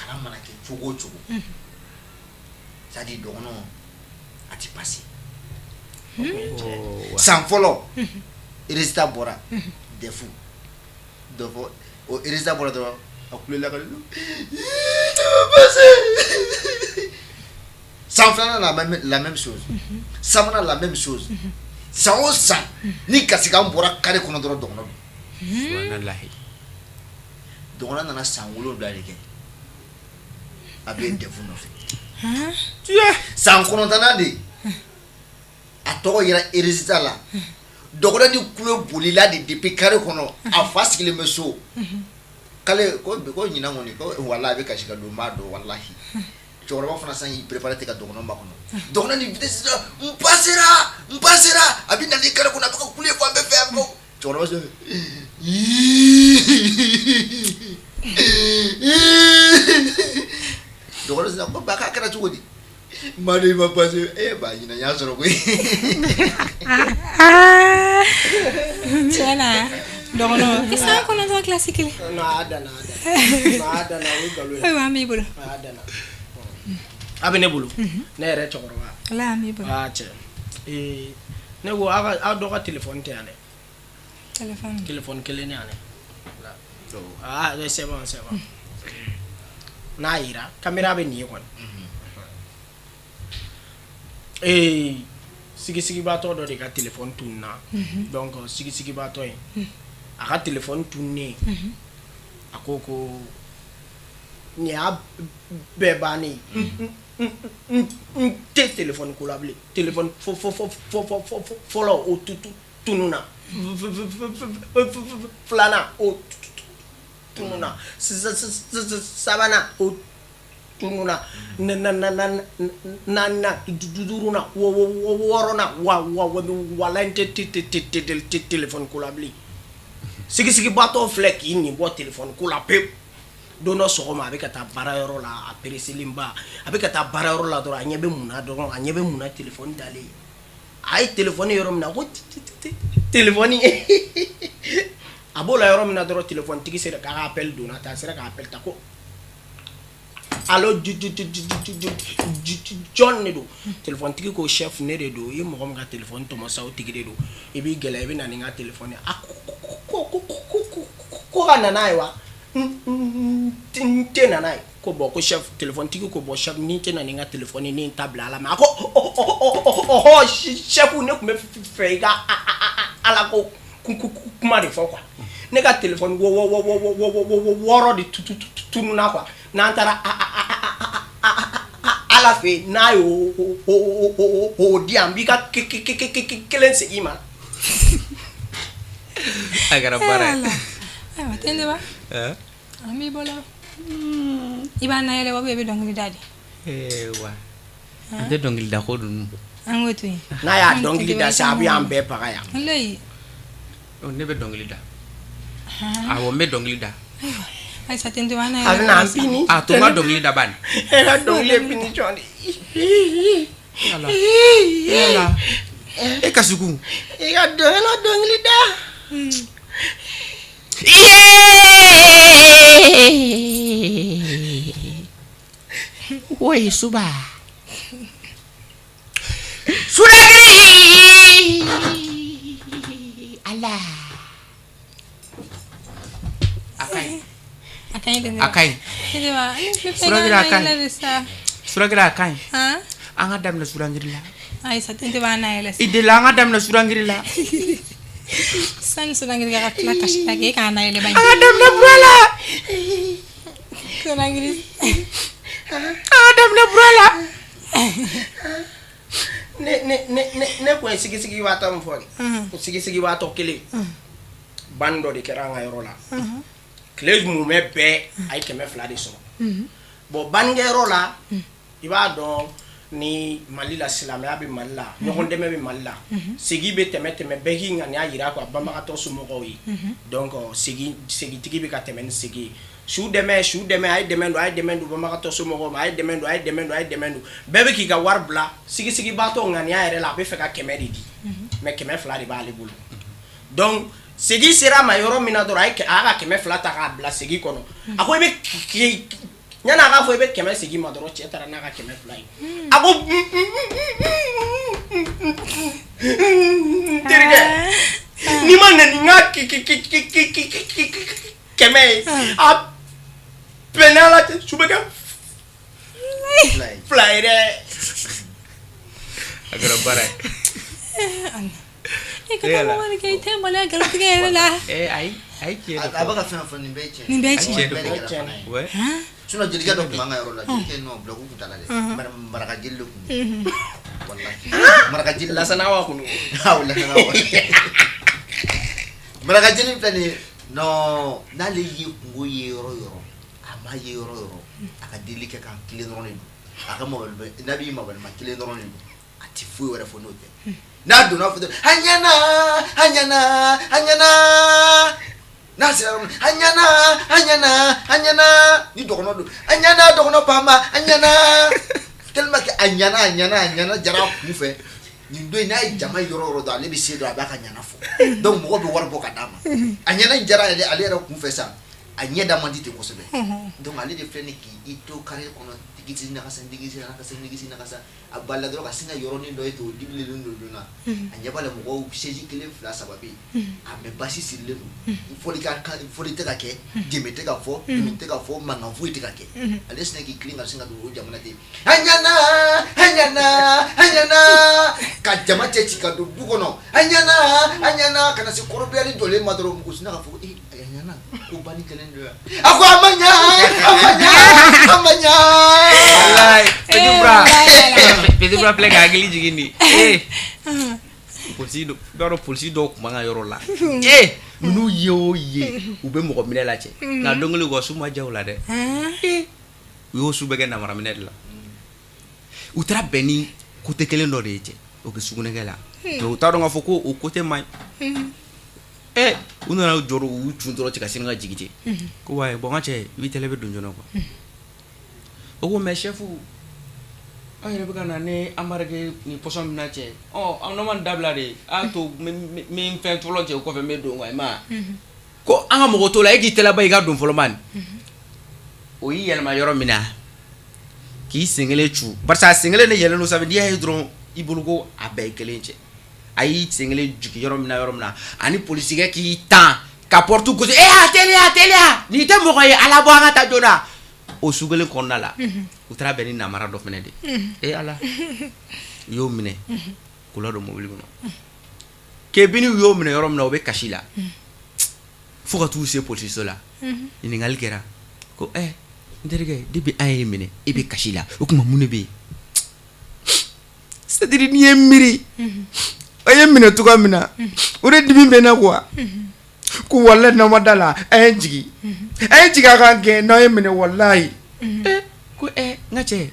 Kalan mana kɛ cogo o cogo, c'est à dire dɔgɔnɔ a tɛ passer. San fɔlɔ, résultat bɔra, DEF DEF, o résultat bɔra dɔrɔn, a kulela ka passer. San filanan, la même chose. Sabanan, la même chose. San o san, ni kasikan bɔra carré kɔnɔ dɔrɔn, dɔgɔnɔ don. Subhanallahi. Dɔgɔnɔ nana san 7 de kɛ, a bɛ DEF nɔfɛ. San 9nan de, a tɔgɔ yɛrɛ résultat la. Dɔgɔnɔ ni kulo bolila de depuis carré kɔnɔ. A fa sigilen bɛ so k'ale ko ɲinan kɔni, ko walahi, a bɛ kasi ka don. N b'a dɔn, walahi. Cɛkɔrɔba fana sisan y'i préparé ten ka dɔgɔnɔ makɔnɔ. Dɔgɔnɔ ni vitesse la, n passera, n passera. A bɛ nali carré kɔnɔ, a bɛ ka kule fan bɛɛ fɛ, a bɛ ka cɛkɔrɔba sɛ. Dɔgɔnɔ sisan ko ba, k'a kɛra cogo di? N b'a dɔn i ma passer. E ba, ɲinan y'a sɔrɔ koyi. Tiɲɛ na, dɔgɔnɔ, i san 9 kilasi kelen. Non, a danna, a danna. Non, a danna, o ye nkalon ye. Ayiwa, an b'i bolo. A danna, a bɛ ne bolo, ne yɛrɛ cɛkɔrɔba. Ala, an b'i bolo. Aa cɛ, ee, ne ko aw ka aw dɔ ka téléphone tɛ yan dɛ. Téléphone? Téléphone kelen ne yan dɛ. Ah, c'est bon, c'est bon. N'a yira caméra bɛ nin ye kɔni. Ee, sigisigibaatɔ dɔ de ka téléphone tununa. Donc sigisigibaatɔ in, a ka téléphone tununnen, a ko ko nin y'a bɛɛ bannen ye, n tɛ téléphone ko la bilen. Téléphone fɔlɔ, o tununa. Filanan, o tununa. Sabanan, o tununa. Naaninan, duurunan, wɔɔrɔnan, wa wa wala, n tɛ téléphone ko la bilen. Sigisigibaatɔ filɛ k'i nin bɔ téléphone ko la pewu. Don dɔ sɔgɔma, a bɛ ka taa baarayɔrɔ la, a pereselenba, a bɛ ka taa baarayɔrɔ la dɔrɔn, a ɲɛ bɛ mun na dɔrɔn? A ɲɛ bɛ mun na? Téléphone dalen. A ye téléphone yɔrɔ min na, ko téléphone, a b'o la yɔrɔ min na dɔrɔn, téléphone tigi sera k'a ka appel donna ta, a sera ka appel ta, ko allo, jɔn de don? Téléphone tigi ko chef, ne de don. I ye mɔgɔ min ka téléphone tɔmɔ sa, o tigi de don. I b'i gɛlɛya, i bɛ na ni n ka téléphone ye. A ko ka na n'a ye wa? N tɛ na n'a ye. Ko bon, ko chef, téléphone tigi ko bon chef, ni tɛ na ni n ka téléphone ye, ne ye n ta bila Ala ma. A ko ɔhɔ chef, ne tun bɛ fɛ i ka Ala ko kuma de fɔ quoi. Ne ka téléphone 6 de tununa quoi. N'an taara Ala fɛ yen, n'a ye o di yan, n b'i ka kelen segin i ma. A kɛra baara ye. Ayiwa, Tentenba, an b'i bolo. I b'a nayɛlɛ wa, i bɛ dɔnkili da de? Wa an tɛ dɔnkili da ko ninnu. An k'o to yen. N'a y'a dɔnkili da sa, a bɛ an bɛɛ baga yan. Walayi. Ne bɛ dɔnkili da, awɔ, n bɛ dɔnkili da. Ayiwa, ayisa, Tentenba, an A bɛna an pini. A to n ka dɔnkili da bani. E ka dɔnkili ye punition de. Yala yala, e kasiku. I ka dɔnkili da. Woyi suba suragiri ala, a ka ɲi. A ka ɲi, Tentenba. A ka ɲi. Tentenba, ne bɛ fɛ Suragiri, a k'an ka ɲi. nayɛlɛ de sa. Suragiri, a ka ɲi. Han? An ka daminɛ surangiri la. Ayisa, Tentenba, an nayɛlɛ sa. I delila, an ka daminɛ surangiri la. Sani surangiri ka tila kasi la kɛ, e k'an nayɛlɛ ba. An ka daminɛ bura la. Surangiri. An ka daminɛ bura la. Ne kun ye sigisigibaatɔ min fɔ de, sigisigibaatɔ kelen ban dɔ de kɛra an ka yɔrɔ la. Tile mumɛ bɛɛ, a ye 200 de sɔrɔ. Bon, bannikɛyɔrɔ la, i b'a dɔn ni Mali la, silamɛya bɛ Mali la, ɲɔgɔn dɛmɛ bɛ Mali la, segi bɛ tɛmɛ tɛmɛ, bɛɛ k'i ŋaniya jira quoi banbagatɔ somɔgɔw ye. Donc segitigi bɛ ka tɛmɛ ni segi ye. Su dɛmɛ, su dɛmɛ, a ye dɛmɛ don, a ye dɛmɛ don banbagatɔ somɔgɔw ma, a ye dɛmɛ don, a ye dɛmɛ don, a ye dɛmɛ don. Bɛɛ bɛ k'i ka wari bila. Sigisigibaatɔ ŋaniya yɛrɛ la, a bɛ fɛ ka 100 de di, mais 200 de b'ale bolo. Donc segi sera a ma yɔrɔ min na dɔrɔn, a y'a ka 200 ta k'a bila segi kɔnɔ. A ko i bɛ Yan'a k'a fɔ i bɛ 100 segin ma dɔrɔn, cɛ taara n'a ka 200 ye. A ko n terikɛ, n'i ma na ni n ka 100 ye, a bɛɛ ni Ala cɛ, su bɛ kɛ 2 ye dɛ. A kɛra baara ye. I ka taa kɛ, i tɛ maloya nkalontigɛ yɛrɛ la. Ayi, ayi, tiɲɛ. A bɛ ka fɛn fɔ, nin bɛɛ ye tiɲɛ. Nin bɛɛ ye tiɲɛ. Bɛɛ de kɛra fana ye. Sinon jelikɛ dɔ tun b'an ka yɔrɔ la, jelikɛ non, bulɔku tun t'a la dɛ, maraka jeli de tun don, walahi maraka jeli. Lasana wa kun don. Awɔ, Lasana wa. Maraka jeli filɛ nin ye, non, n'ale ye kungo ye yɔrɔ o yɔrɔ, a ma ye yɔrɔ o yɔrɔ, a ka deli kɛ kan kelen dɔrɔn de don, a ka mabali n'a b'i mabalima kelen dɔrɔn de don, a tɛ foyi wɛrɛ fɔ n'o tɛ. N'a donna fɔ dɔrɔn, a ɲɛna, a ɲɛna, a ɲɛna. N'a sera yɔrɔ min, a ɲɛna, a ɲɛna, a ɲɛna. Ni dɔgɔnɔ don, a ɲɛna, dɔgɔnɔ pama, a ɲɛna. Tellement que a ɲɛna, a ɲɛna, a ɲɛna jara a kun fɛ. Nin don in, n'a ye jama yɔrɔ o yɔrɔ dɔn, ale bɛ se dɔrɔn, a b'a ka ɲɛna fɔ. Donc mɔgɔw bɛ wari bɔ ka d'a ma. A ɲɛna in jara ale ale yɛrɛ kun fɛ sa, a ɲɛ da man di ten kosɛbɛ. Donc ale de filɛ nin k'i to carré kɔnɔ, digisi nakasa, digisi nakasa, digisi nakasa. A balila dɔrɔn ka sin ka yɔrɔnin dɔ ye ten, o dibilen don joona. A ɲɛ b'a la, mɔgɔw chaise kelen, fila, saba bɛ yen, a mɛ basi sirilen don, fɔli ka kan, fɔli tɛ ka kɛ, jɛmɛ tɛ ka fɔ, dumi tɛ ka fɔ, mankan foyi tɛ ka kɛ. Ale sinna k'i kilen ka sin ka don o jamana ten, a ɲɛna, a ɲɛna, a ɲɛna, ka jama cɛ ci ka don du kɔnɔ, a ɲɛna, a ɲɛna, ka na se kɔrɔbiyali jɔlen ma dɔrɔn, mɔgɔ sinna k'a fɔ ee, a ɲɛna ko banni kɛlen don yan. A ko a ma ɲa, a ma ɲa, a ma ɲa. Walayi, Petit Bura, Petit Bura filɛ ka hakili jigin nin ee polisi dɔ, i b'a dɔn polisi dɔw tun b'an ka yɔrɔ la, ee ninnu ye o ye, u bɛ mɔgɔ minɛ la cɛ, nka don kelen u ka su ma diya u la dɛ. Ee, u y'o su bɛɛ kɛ namara minɛ de la. U taara bɛn ni côté kelen dɔ de ye cɛ, o bɛ sugunɛkɛ la, mais u t'a dɔn k'a fɔ ko o côté man ɲi. Ɛ, u nana u jɔ, u y'u cun dɔrɔn cɛ, ka sin ka jigin ten ko wayi, bon, n ka cɛ, i b'i tɛlɛ, bɛ don joona quoi. O ko mais chef, aw yɛrɛ bɛ ka na ne embarquer nin pɔsɔn min na cɛ, ɔ aw n'aw ma nin dabila de, a y'a to n bɛ n fɛn fɔlɔ cɛ, o kɔfɛ n bɛ don quoi. I ma ye ko an ka mɔgɔ t'o la, e k'i tɛlɛba i ka don fɔlɔ man. O y'i yɛlɛma yɔrɔ min na k'i sen kelen cu, barisa a sen kelen de yɛlɛlen don sanfɛ, n'i y'a ye dɔrɔn i bolo ko a bɛɛ ye kelen cɛ. A y'i sen kelen jigin yɔrɔ min na, yɔrɔ min na ani polisikɛ k'i tan ka porte gosi, e y'a teliya, teliya, n'i tɛ mɔgɔ ye, ala bɔ, an ka taa joona. O su kelen kɔnɔna la, u taara bɛn ni namara dɔ fana de ye. E ala, u y'o minɛ k'u ladon mobili kɔnɔ. Kebini u y'o minɛ yɔrɔ min na, o bɛ kasi la fo ka t'u se polisiso la. Ɲininkali kɛra ko ɛ, n terikɛ, depuis an y'e minɛ, e bɛ kasi la, o tuma mun de bɛ yen? C'est à dire, n'i ye miiri, a ye minɛ cogoya min na, o de dimi bɛ n na quoi. Ko walahi, n'aw ma da la, a ye n jigin, a ye n jigin, a ka n gɛn n'aw ye minɛ, walahi. Ko ɛ, n ka cɛ,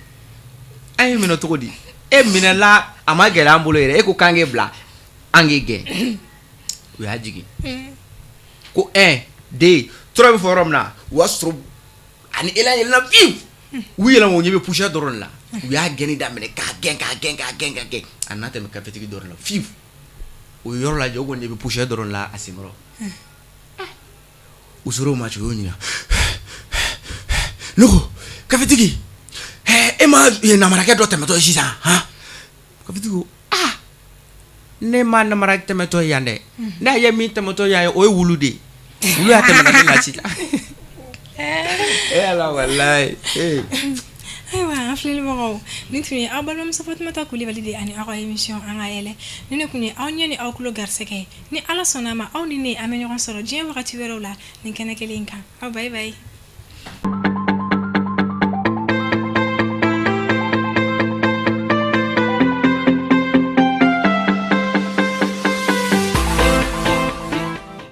an ye minɛ cogo di? E minɛla, a ma gɛlɛya an bolo yɛrɛ, e ko k'an k'e bila, an k'e gɛn. U y'a jigin ko 1 2 3 bɛ fɔ yɔrɔ min na, o y'a sɔrɔ ani élan yɛlɛnna fiyewu. U yɛlɛma, u ɲɛ bɛ poussière dɔrɔn de la. U y'a gɛnni daminɛ k'a gɛn, k'a gɛn, k'a gɛn, k'a gɛn, a nana tɛmɛ kafetigi dɔ de la fiyewu. O ye yɔrɔ lajɛ, o kɔni ɲɛ bɛ poussière dɔrɔn de la a senkɔrɔ. U sera o ma cɛ, u y'o ɲininka. Ne ko kafetigi, e ma namarakɛ dɔ tɛmɛtɔ ye sisan han? Kafetigi ko aa, ne ma namara tɛmɛtɔ ye yan dɛ, ne y'a ye min tɛmɛtɔ yan ye, o ye wulu de ye, wulu y'a tɛmɛ ne la sisan. E ala, walayi ee. Ayiwa, an filɛlibagaw, nin tun ye aw balimamuso Fatumata Kulibali de ani aw ka émission An ka yɛlɛ. Ni ne tun ye aw ɲɛ ni aw tulo garisɛgɛ ye. Ni Ala sɔnna a ma, aw ni ne, an bɛ ɲɔgɔn sɔrɔ diɲɛ wagati wɛrɛw la nin kɛnɛ kelen in kan. Aw bye bye.